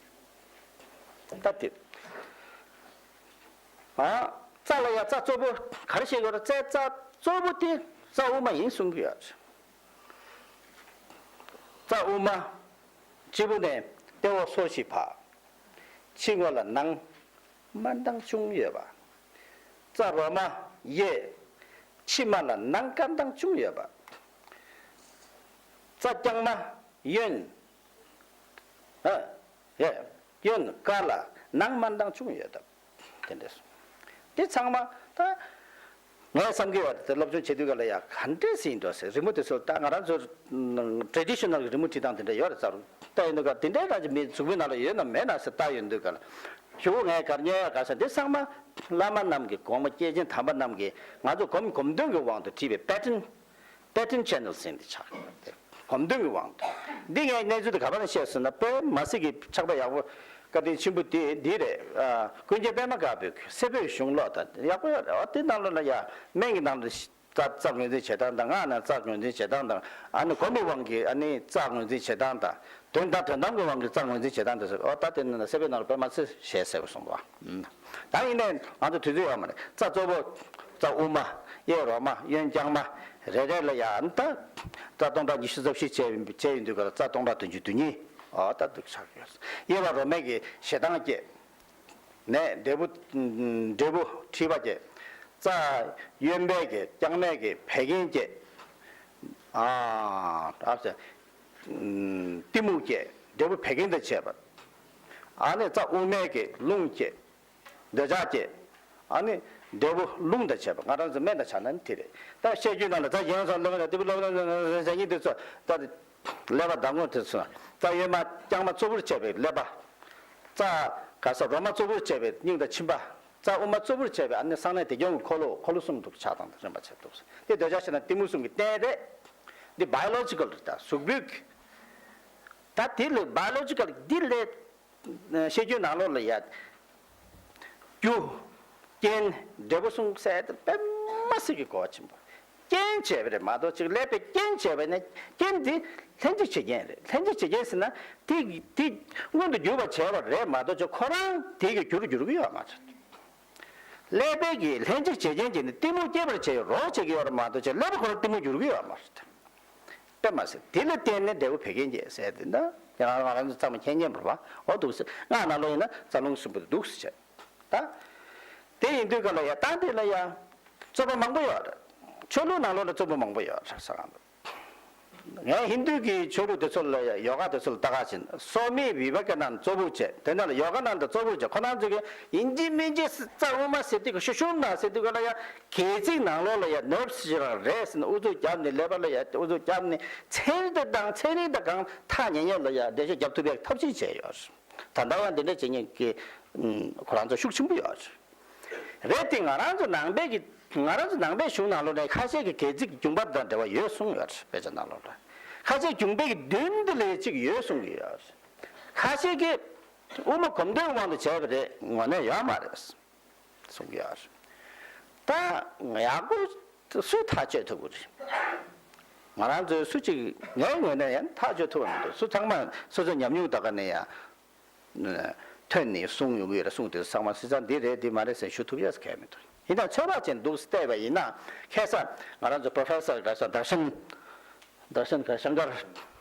ད་དེ། ཨ། རྩ་ལ་ཡ་རྩ་གཙོ་བོ་ག་རེ་བཤད་དགོས་རེད། རྩའི་རྩ་གཙོ་བོ་དེ་རྩ་དབུ་མ་ཡིན་གསུང་གི་ཡོད་རེད། རྩ་དབུ་མ། སྤྱི་བོ་ནས་ལྟེ་འོག་སོར་བཞི་བར། ཕྱི་ངོས་ལ་ནང་དམར་མདངས་ཅུང་ཡོད་པ། རྩ་རོ་མ་གཡས། ཕྱི་མ་ལ་ནང་དཀར་མདངས་ཅུང་ཡོད་པ། རྩ་རྐྱང་མ་གཡོན། ཨ། ཡ། གཡོན་དཀར་ལ་ནང་དམར་མདངས་ཅུང་ཡོད་སྟབས། དེ་འདྲས་སོ། དེ་ཚང་མ་ད། ངས་བསམ་གྱི་ཡོད་རེད། དེ་སློབ་སྦྱོང་བྱེད་དུས་ག་ལ་ཡ་ག་འདྲས་ཟིན་འགྲོ་ཟེར། རི་མོ་དེ་ཚོ་ད་ང་རང་ཚོ་ཊེ་ཌི་ཤི་ནལ་གྱི་རི་མོ་བྲིས་སྟངས་དེ་འདྲ་ཡོད་རེད་ཙང་། ལྟ་ཡོང་དུས་ག་དེ་འདྲའི་རང་གི་མི་གཟུགས་པོའི་ནང་ལ་ཡོད་ན་མེད་ན་ཟེར་ལྟ་ཡོང་དུས་ག་ལ། གཞུག་ངས་གར་ཉན་ཡ་ག་ཟེར། དེ་ཚང་མ་བླ་མ་རྣམས་ཀྱི་དགོངས་པ། སྐྱེས་ཆེན་དམ་པ་རྣམས་ཀྱིས་ང་ཚོ་སྒོམ་སྒོམ་དོན་གྱི་དབང་དུ་བྲིས་པའི་པེ་ཊན། པེ་ཊན་ཆེ་ནལ་ཟེར་འདི་ཆགས་ཡོད་དེ། སྒོམ་དོན་གྱི་དབང་དུ། འདི་ངས་གནས་ཚུལ་དེ་ག་པར་ནས་ཤེས་ཟེར་ན། དཔེ་མ་སྲིད་ཀྱི་ཕྱག་དཔེ་ཡག་པོ། བཀའ་དྲིན་ཆེན་པོ་དེ་འདི་རེད། ཨ། ཀུན་མཁྱེན་པད་མ་དཀར་པོའི་སེ་བོད་གཞུང་ཀློག་དང་ཡག་པོ་ཡོད་རེད། འོ་དེ་ནང་ལོགས་ལ་ཡ་སྨན་གྱི་ནང་ལ་རྩ་རྩ་ངོས་འཛིན་བྱེད་སྟངས་དང་། སྔགས་ནང་རྩ་ངོས་འཛིན་བྱེད་སྟངས་དང་། ཨ་ནི་སྒོམ་པའི་དབང་གིས་ཨ་ནི་རྩ་ངོས་འཛིན་བྱེད་སྟངས་དང་། དོན་དང་དོན་དམ་གྱི་དབང་གིས་རྩ་ངོས་འཛིན་བྱེད་སྟངས་དེ་ཚོ། འོ་ད་དེ་ནི་སེ་བོད་ནང་ལ་དཔེ་མ་སྲིད་ཞེ་གསལ་པོ་གསུངས་འདུག་ད་ཡིན་ནའི་ང་ཚོ་དུས་ཚོད་ཡོད་མ་རེད། རྩ་གཙོ་བོ་རྩ་དབུ་མ། གཡས་རོ་མ། གཡོན་རྐྱང་མ། རེ་རེ་ལ་ཡང་ད་རྩ་སྟོང་ཕྲག་ཉི་ཤུ་རྩ་བཞི་བྱས་བྱས་ཡོང་དུས་ག་ལ་རྩ་སྟོང་ཕྲག་བདུན་ཅུ་དོན་གཉིས། འོ་ད་འདུག་ཆགས་ཡོད། གཡས་པ་རོ་མས་ཀྱི་ཞེ་སྡང་སྐྱེ། ནས་འབྲས་བུ། འབྲས་བུ་མཁྲིས་པ་སྐྱེ། རྩ་གཡོན་པས་ཀྱི་རྐྱང་མས་ཀྱི་བད་ཀན་སྐྱེ། ཨ། ཨ་ཟེར། གཏི་མུག་སྐྱེ། འབྲས་བུ་བད་ཀན་དང་བཅས་པ། ཨ་ནི་རྩ་དབུ་མས་ཀྱི་རླུང་སྐྱེ། འདོད་ཆགས་སྐྱེ། ཨ་ནི་འབྲས་བུ་རླུང་དང་བཅས་པ། ང་རང་ཚོ་སྨན་དང་ཕྱག་ན་ནི་དེ་རེད། ད་བཤད་རྒྱུད་ནང་ལ་ད་གཞན་སོགས་སློབ་མ་དང་ཏི་པི་སློབ་མ་ཟེར་མཁན་དེ་ཚོ་ད་ཀླད་པ་ཟླ་ངོ་དེ་ཚོ་རྩ་གཡོན་མ་རྐྱང་མ་གཙོ་བོར་བྱས་པའི་ཀླད་པ། རྩ་ག་ས་རོ་མ་གཙོ་བོར་བྱས་པའི་སྙིང་དང་མཆིན་པ། རྩ་དབུ་མ་གཙོ་བོར་བྱས་པའི་ཨ་ནི་གསང་གནས་བདེ་སྐྱོང་གི་འཁོར་ལོ། འཁོར་ལོ་གསུམ་དུ་ཆགས་སྟངས་དང་རིམ་པ་བྱས་འདུག་དེ་འདོད་ཆགས་ཞེ་སྡང་གཏི་མུག་གསུམ་གྱི་རྟེན་རེད། འདི་བྷའི་ལོ་ཇི་ཀལ་རེད། ད་གཟུགས་པོའི་གི། ད་དེ་ལས་བྷའི་ལོ་ཇི་ཀལ་འདི་ལས། བཤད་རྒྱུད་ནང་ལོགས་ལ་ཡ། རྒྱུ། རྐྱེན། འབྲས་བུ་གསུམ་ཟེར་དེ་དཔེ་མ་སྲིད་ཀྱི་གོ་བ་ཆེན་པོ། རྐྱེན་བྱས་པ་རེད་མ་གཏོགས་ཅིག་ཀླད་པས་རྐྱེན་བྱས་པ་ནི་རྐྱེན་དེ་ལྷན་ཅིག་བྱེད་རྐྱེན་རེད། ལྷན་ཅིག་བྱེད་རྐྱེན་ཟེར་ན་དེ་དེ་མངོན་དུ་གྱུར་པར་བྱས་པ་རེད་མ་གཏོགས་ཅིག་ཁོ་རང་དེ་གི་རྒྱུར་འགྱུར་གྱི་ཡོད་མ་རེད། ཀླད་པས་ཀྱི་ལྷན་ཅིག་བྱེད་རྐྱེན་གྱིས་ནི་གཏི་མུག་སྐྱེད་པར་བྱེད་རོགས་བྱེད་ཀྱི་ཡོད་རེད་མ་གཏོགས་ཅིག་ཀླད་པ་ཁོ་རང་གཏི་མུག་འགྱུར་གྱི་ཡོད་མ་རེད། དཔེ་མ་ཟད་དེ་ལ་བརྟེན་ནས་འབྲས་བུ་བད་ཀན་སྐྱེ་ཟེར་དེ་འདྲ། ཡང་ང་རང་ཚོ་ཚང་མ་མཁྱེན་མཁྱེན་པ་རེད་པ། འོ་འདུག་ཟེར། སྔགས་ནང་ལོགས་ཡིན་ན་རྩ་རླུང་གསུམ་པོ་འདུག་ཟེར་བྱས། ད། དེ་ཡིན་དུས་ག་ལ་ཡ་ད་འདི་ལ་ཡ། རྩོད་པ་མང་པོ་ཡོད་རེད། ཆོས་ལུགས་ནང་ལོགས་ལ་རྩོད་པ་མང་པོ་ཡོད་རེད་ཟེར་ག་འདུག་ངས་ཧིན་རྡུ་གི་ཆོས་ལུགས་དེ་ཚོ་ལ་ཡ་ཡོ་ག་དེ་ཚོ་ལ་ལྟ་ག་ཕྱིན། སོ་མི་བི་བེ་ཀ་ནན་གཙོ་བོ་བྱས། དེ་ནང་ལ་ཡོ་ག་ནན་ད་གཙོ་བོ་བྱས། ཁོ་རང་ཚོ་གི་ཡིན་གཅིག་མིན་གཅིག་རྩ་དབུ་མ་ཟེར་དུས་ག་ཤུ་ཤུམ་ན་ཟེར་དུས་ག་ལ་ཡ་གལ་སྲིད་ནང་ལོགས་ལ་ཡ་ནརབ་སི་ཞིག་རང་རེད་ཟེར་ན་ཨུ་ཚུགས་བརྒྱབ་ནས་ཀླད་པ་ལ་ཡ་ཨུ་ཚུགས་བརྒྱབ་ནས་ཚན་རིག་དང་ཚན་རིག་དང་གང་ཐག་ཉེ་ཉེ་ལ་ཡ་འགྲེལ་བཤད་རྒྱབ་ཐུབ་པའི་ཐབས་ཤེས་བྱས་ཡོད་རེད། ད་ལྟ་ཡང་འདི་འདྲ་བྱེད་མཁན་གྱི་ཁོ་རང་ཚོ་ཤུགས་ཆེན་པོ་ཡོད་རེད། རེད་དེ། ང་རང་ཚོ་ནང་པའི་གི་ང་རང་ཚོ་ནང་པའི་གཞུང་ནང་ལོགས་ནས་ཁ་ཤས་ཀྱི་སྒལ་ཚིགས་གྱོང་པ་དང་འབྲེལ་བ་ཡོད་གསུངས་ཡོད་རེད། དཔེ་ཆ་ནང་ལོགས་ལ་ཁ་ཤས་གྱོང་པའི་གི་མདུན་དེ་ལས་གཅིག་ཡོད་གསུངས་ཀྱི་ཡོད་རེད། ཁ་ཤས་ཀྱིས་དབུ་མ་གོམ་བགྲོད་དབང་དུ་བྱས་པ་རེད། དངོས་གནས་ཡོད་མ་རེད་གསུངས་ཀྱི་ཡོད་རེད། ད་ཡག་པོ་སུས་ཐག་གཅོད་ཐུབ་ཀྱི་རེད། ང་རང་ཚོའི་སུ་གཅིག་ངའི་ངོས་ནས་ཡང་ཐག་གཅོད་ཐུབ་པ་མི་འདུག་སུ་ཚང་མ་སོ་སོའི་ཉམས་མྱོང་དག་ག་ནས་ཡང་ཐོན་ནས་གསུང་ཡོང་གི་ཡོད་རེད། གསུང་དེ་ཚང་མ་སྲིད་ཚང་འདི་རེད་འདི་མ་རེད་ཟེར་ཞུ་ཐུབ་ཡས་གལ་མི་འདུག་ཡིན་ནའང་ཚོད་དཔག་ཅན་འདུག་བལྟས་པ་ཡིན་ན། ཁ་སང་ང་རང་ཚོ་པོ་རོ་ཕེ་སར་ག་ས་དར་ཤན། དར་ཤན་ག་ཤང་ཀར།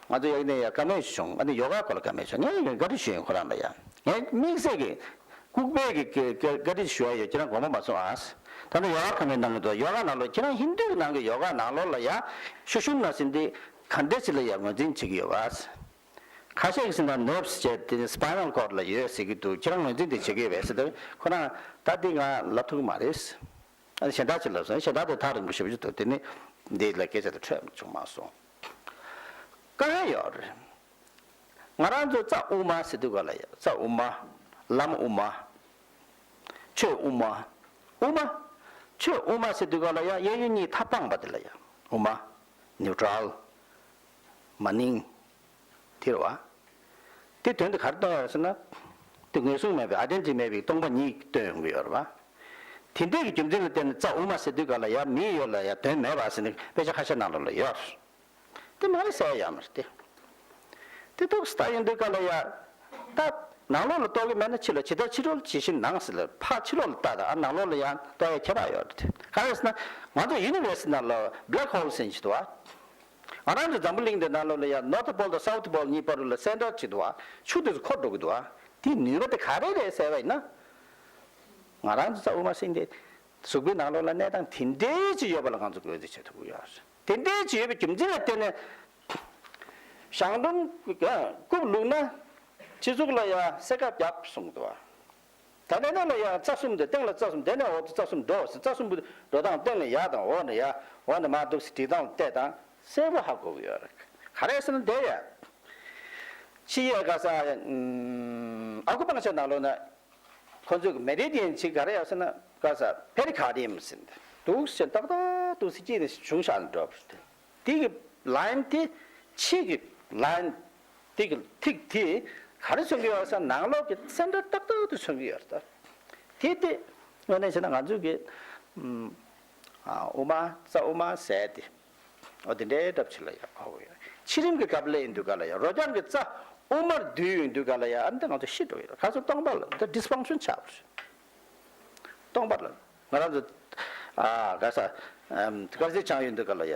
ང་ཚོ་ཡག་ནས་ཡག་བཀའ་མོལ་བྱུང་། ཨ་ནི་ཡོ་ག་སྐོར་ལ་བཀའ་མོལ་བྱུང་། ངས་བཀའ་འདྲི་ཞུས་ཡིན་ཁོ་རང་ལ་ཡ། ངས་དམིགས་བསལ་གྱི་ལྐུགས་པའི་གི་བཀའ་འདྲི་ཞུ་ཡ་ཡོད། ཁྱེད་རང་དགོངས་པ་མ་ཚོམ་ཨ། ད་ནི་ཡོ་ག་བཀའ་མོལ་གནང་གི་འདུག་ཡོ་ག་ནང་ལོགས་ཁྱེད་རང་ཧིན་དུའི་ནང་གི་ཡོ་ག་ནང་ལོགས་ལ་ཡ་ཤུ་ཤུ་ན་ཟེར་འདི་ག་འདྲ་ཞིག་ལ་ཡ་ངོས་འཛིན་བྱེད་ཀྱི་ཡོད་པ། ཁ་ཤས་ཀྱིས་ཟེར་ན་ནརབ་སི་བྱས་དེ་ནི་སི་པའི་ནལ་ཀོར་ལ་ཡོད་ཟེར་གྱི་འདུག་ཁྱེད་རང་ངོས་འཛིན་དེ་བྱེད་ཀྱི་ཡོད་པས་ཟེར་དུས་ཁོ་རང་ད་འདི་ང་ལབ་ཐུབ་ཀྱི་མ་རེད། ཨ་ནི་གཞན་དག་ཅིག་ལབ་སོང་། གཞན་དག་དེ་ཐག་རིང་པོ་ཞེ་པོ་ཅིག་འདུག་དེ་ནི་འདི་ལ་སྐད་ཆ་དེ་འཕྲོད་བྱུང་མ་སོང་། དཀའ་ངལ་ཡོད་རེད། ང་རང་ཚོ་རྩ་དབུ་མ་ཟེར་དུས་ག་ལ་ཡ་རྩ་དབུ་མ། ལམ་དབུ་མ། ཆོས་དབུ་མ། དབུ་མ། ཆོས་དབུ་མ་ཟེར་དུས་ག་ལ་ཡ་གཡས་གཡོན་གཉིས་ཐབ་སྤངས་པ་དེ་ལ་ཡ་དབུ་མ། ནིའུ་ཊྲལ། མ་ནིང་། དེ་རེད་བ། དེ་དོན་དུ་ག་རེ་སྟོན་ཡོད་ཟེར་ན། དེ་ངོས་བཟུང་མེད་པའི་ཨའི་ཌེན་ཊི་ཊི་མེད་པའི་སྟོང་པ་ཉིད་སྟོན་ཡོང་གི་ཡོད་རེད་བ། དེ་འདྲའི་གི་རྒྱུ་མཚན་ལ་བརྟེན་ནས་རྩ་དབུ་མ་ཟེར་དུས་ག་ལ་ཡ་མིའི་ཡུལ་ལ་ཡ་དོན་མེད་པ་ཟེར་ནས་དཔེ་ཆ་ཁ་ཤས་ནང་ལོགས་ལ་ཡོད་རེད། དེ་མ་རེད་ཟེར་ཡ་ཡོད་མ་རེད་དེ། དེ་ཐུགས་སུ་ལྟ་ཡོང་དུས་ག་ལ་ཡ། ད་ནང་ལོགས་ལ་གཏོགས་ཀྱི་མེད་ན་ཕྱི་ལ་ཇི་ལྟར་ཕྱི་རོལ་ཇི་བཞིན་ནང་ཟེར་ལ་ཕར་ཕྱི་ལོགས་ལ་ལྟ་དང་ཨ་ནང་ལོགས་ལ་ཡང་གཏོགས་ཡ་ཁྱད་པར་ཡོད་རེད་དེ། ག་རེ་ཟེར་ན་ང་ཚོ་ཡུ་ནི་བར་སི་ནང་ལ་བྷེ་ལེག་ཧོལ་ཟེར་གྱི་འདུག་བ། ང་རང་ཚོ་འཛམ་བུ་གླིང་འདི་ནང་ལོགས་ལ་ཡང་ནོར་ཐ་པོལ་དང་སའུ་ཐ་པོལ་གཉིས་བར་ལ་སེན་ཊར་ཅིག་འདུག་བ། ཆུ་དེ་ཚོ་འཁོར་འགྲོ་གི་འདུག་བ། དེའི་ནུས་པ་དེ་ག་རེ་རེད་ཟེར་བ་ཡིན་ན། ང་རང་ཚོ་རྩ་དབུ་མ་ཟེར་འདི་གཟུགས་པོའི་ནང་ལོགས་ལ་གནས་སྟངས་དེ་འདྲའི་ཅིག་ཡོད་པ་ལ་ང་ཚོ་འགོད་རྩིས་བྱེད་ཐུབ་ཀྱི་ཡོད་རེད། དེ་འདྲའི་ཅིག་ཡོད་པའི་རྒྱུ་མཚན་ལ་བརྟེན་ནས་གཞང་འབྲུམ་རྐུབ་བླུགས་ན་སྤྱི་གཙུག་ལ་ཡང་སེར་ཁ་བརྒྱབ་གསུངས་འདུག་བ། ད་ལྟ་ནང་ལ་ཡང་རྩ་གསུམ་དེ་སྟེང་ལ་རྩ་གསུམ་དེ་ནས་འོག་ཏུ་རྩ་གསུམ་འགྲོ་ཟེར། རྩ་གསུམ་པོ་འགྲོ་སྟངས་སྟེང་ལ་ཡར་དང་འོག་ནས་ཡར་འོག་ནས་མར་འདུག་ཟེར་བྲིས་སྟངས་བལྟས་དང་གསལ་པོ་ཧ་གོ་གི་ཡོད་རེད། ག་རེ་ཟེར་ན་དེ་ཡ། ཕྱི་ཡས་ག་ས་ཨ་ཁུ་པང་ཆེན་ནང་ལོགས་ན་ཁོ་ཚོས་མེ་རི་ཌི་ཡན་ཅིག་ག་རེ་ཡོད་ཟེར་ན་ག་ས་པེ་རི་ཀར་ཌི་ཡམ་ཟེར་འདུག་ཟེར་ཏག་ཏག་ཏུ་ཟེར་གཅིག་ནས་བྱུང་བཞག་ནས་འགྲོ་བ་རེད། དེ་གི་ལའིན་དེ་ཕྱི་གི་ལའིན་དེ་གི་ཐིག་དེ་ག་རེ་མཚོན་གྱི་ཡོད་ཟེར་ན་ནང་ལོགས་ཀྱི་སེན་ཊར་ཏག་ཏག་ཏུ་མཚོན་གྱི་ཡོད་རེད། དེ་དེ་དངོས་གནས་བྱས་ན་ང་ཚོས་ཀྱི་ཨ་དབུ་མ་རྩ་དབུ་མ་ཟེར་དེ་འོ་དེ་འདྲའི་འདྲ་ཅིག་ལ་ཡ་གོ་གི་ཡོད། ཕྱི་རིམ་གྱི་སྐབས་ལ་ཡིན་དུས་ག་ལ་ཡ་རོ་རྐྱང་གི་རྩ་དབུ་མར་བསྡུས་ཡོང་དུས་ག་ལ་ཡ་ཨ་ནི་ད་ང་ཚོ་ཤི་འགྲོ་གི་ཡོད་རེད། ག་ཚོད་སྟོང་པ་ལ་འདི་ཌི་སི་ཕང་ཤན་ཆགས་པ་རེད། སྟོང་པ་ལ། ང་རང་ཚོ་ཨ་ག་ས་ཨམ་དཀར་ཟས་ཆང་ཡོད་འདུག་ག་ལ་ཡ།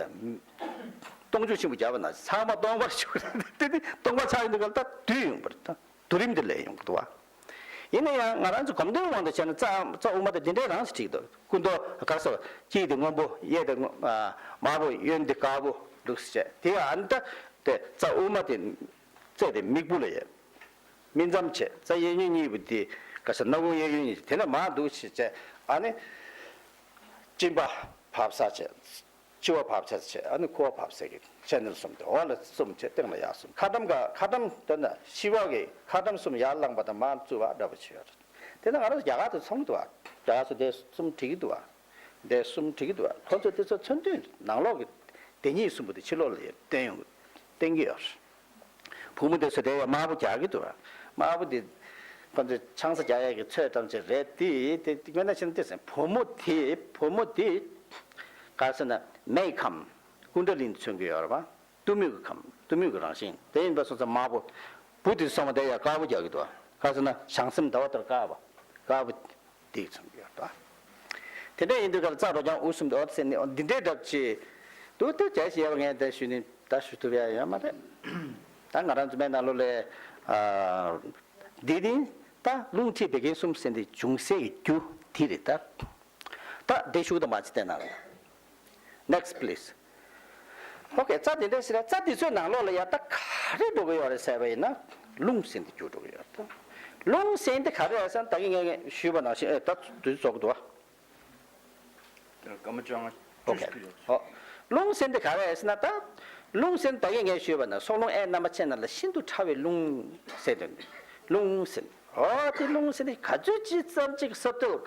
སྟོང་ཆུ་ཆེན་པོ་བརྒྱབ་པ་ན་ཚང་མ་སྟོང་པར་ཆགས་པ་རེད། དེ་དེ་སྟོང་པ་ཆགས་ཡོད་འདུག་ག་ལ་ད་དུས་ཡོང་པ་རེད། ད་དུས་རིམ་དེ་ལས་ཡོང་གི་འདུག་བ། ཡིན་ན་ཡང་ང་རང་ཚོ་གོམ་བགྲོད་དབང་དུ་བྱས་ན་རྩ་རྩ་དབུ་མ་དེ་འདི་འདྲའི་རང་ཞིག་བྲིས་འདུག་སྐུ་མདོག་ག་ས་དཀྱིལ་དེ་སྔོན་པོ་གཡས་དེ་སྔོ་ཨ་དམར་པོ་གཡོན་དེ་དཀར་པོ་འདུག་ཟེར་བྱས་དེ་ཡང་ཨ་ནི་ད་དེ་རྩ་དབུ་མ་དེ་རྩ་དེ་མིག་སྤུ་ལ་ཡོད། སྨིན་མཚམས་བྱས། རྩ་གཡས་གཡོན་གཉིས་པོ་དེ་ག་ས་སྣ་ཁུང་གཡས་གཡོན་གཉིས་དེ་ནས་མར་འདུག་བྱས་བྱས་ཨ་ནི་གཅིན་པ་བབས་ས་བྱས། ལྕི་བ་བབས་ས་བྱས་ཨ་ནི་ཁུ་བ་བབས་ས་གི་ཆེ་ནེལ་གསུམ་དེ་འོག་ལ་གསུམ་བྱས་སྟེང་ལ་ཡར་གསུམ། ཁ་ཊྭཱཾ་ག་ཁ་ཊྭཱཾ་དེ་ན་ཤི་བ་གི་ཁ་ཊྭཱཾ་གསུམ་ཡར་བླངས་པ་དང་མར་བཙུགས་པ་འདྲ་པོ་བྱས་ཡོད་རེད། དེ་ན་ང་རང་ཚོ་རྒྱ་གར་དུ་ཚོང་གི་འདུག་བ། རྒྱ་གར་ཚོ་དེ་གསུམ་བྲིས་ཀྱི་འདུག་བ། དེ་གསུམ་བྲིས་ཀྱི་འདུག་བ། ཁོ་ཚོ་དེ་ཚོ་མཚོན་དོན་ནང་ལོགས་ཀྱི་དེ་གཉིས་གསུམ་པོ་དེ་ཕྱི་ལོགས་ལ་ཡར་བཏོན་ཡོང་བཏོན་གྱི་ཡོད་རེད། བུ་མོ་དེ་ཚོ་དེ་ཡང་དམར་པོ་རྒྱག་གི་འདུག་བ། དམར་པོ་དེ་ཁོ་ཚོས་ཆང་ས་རྒྱག་ཡག་གི་ཚོད་ཙམ་ཅིག་རེད་དེ། དེ་དངོས་གནས་བྱས་ན་དེ་ཟེར་བུ་མོ་དེ་བུ་མོ་དེ་ག་ཟེར་ན་མེའི་ཁམས་ཀུན་ཌ་ལི་ནི་མཚོན་གྱི་ཡོད་རེད་བ། གཏི་མུག་གི་ཁམས་གཏི་མུག་གི་རང་བཞིན་དེ་ཡིན་པ་སོང་ཙང་དམར་པོ། བུ་དེ་སོང་བ་དེ་ཡང་དཀར་པོ་རྒྱག་གི་འདུག་བ། ག་ཟེར་ན་བྱང་སེམས་ཟླ་བ་ལྟར་དཀར་བ། དཀར་པོ་དེ་མཚོན་གྱི་ཡོད་རེད་བ། དེ་འདྲ་ཡིན་དུས་ག་ལ་རྩ་རོ་རྐྱང་དབུ་གསུམ་དེ་འོ་ཟེར་ནས་འོ་འདི་འདྲའི་འདྲ་ཅིག་འདུག་དེ་བྱས་ཞེས་པ་ངས་དེ་ཞུས་ནས་ད་ཞུ་ཐུབ་ཡ་ཡོད་མ་རེད། ད་ང་རང་ཚོ་མའི་ནང་ལོགས་ལ་ཨ་འདི་ནི་ད་རླུང་མཁྲིས་བད་ཀན་གསུམ་ཟེར་འདི་འབྱུང་སའི་རྒྱུ་དེ་རེད་ད། ད་དེ་ཞུ་དང་མ་ཅི་བལྟས་ན་རེད། Next please. Okay. རྩ་དེ་འདྲ་ཞིག་ལ་རྩ་དེ་ཚོའི་ནང་ལོགས་ལ་ཡ་ད་ག་རེ་འགྲོ་གི་ཡོད་རེད་ཟེར་བ་ཡིན་ན་རླུང་ཟེར་འདི་རྒྱུ་འགྲོ་གི་ཡོད་རེད་ད། རླུང་ཟེར་འདི་ག་རེ་རེད་ཟེར་ན་ད་གིན་ངས་ངས་ཞུས་པ་ནང་བཞིན་ཨེ་ད་དུས་ཚོད་འགྲོ་གི་འདུག་བ། སྐར་མ་བཅོ་ལྔ་བཅུ་Okay. བཞི་ཡོད། ཨོ། རླུང་ཟེར་འདི་ག་རེ་རེད་ཟེར་ན་ད། རླུང་ཟེར་ད་གིན་ངས་ཞུས་པ་ན་སྲོག་རླུང་ཨེ་རྣམ་པ་ཕྱེ་ན་ལ་ཤིན་ཏུ་ཕྲ་བའི་རླུང་ཟེར་དོན། རླུང་ཟེར། ཨོ་དེ་རླུང་ཟེར་འདི་ག་ཚོད་ཅིག་ཙམ་ཅིག་ས་ཐོབ་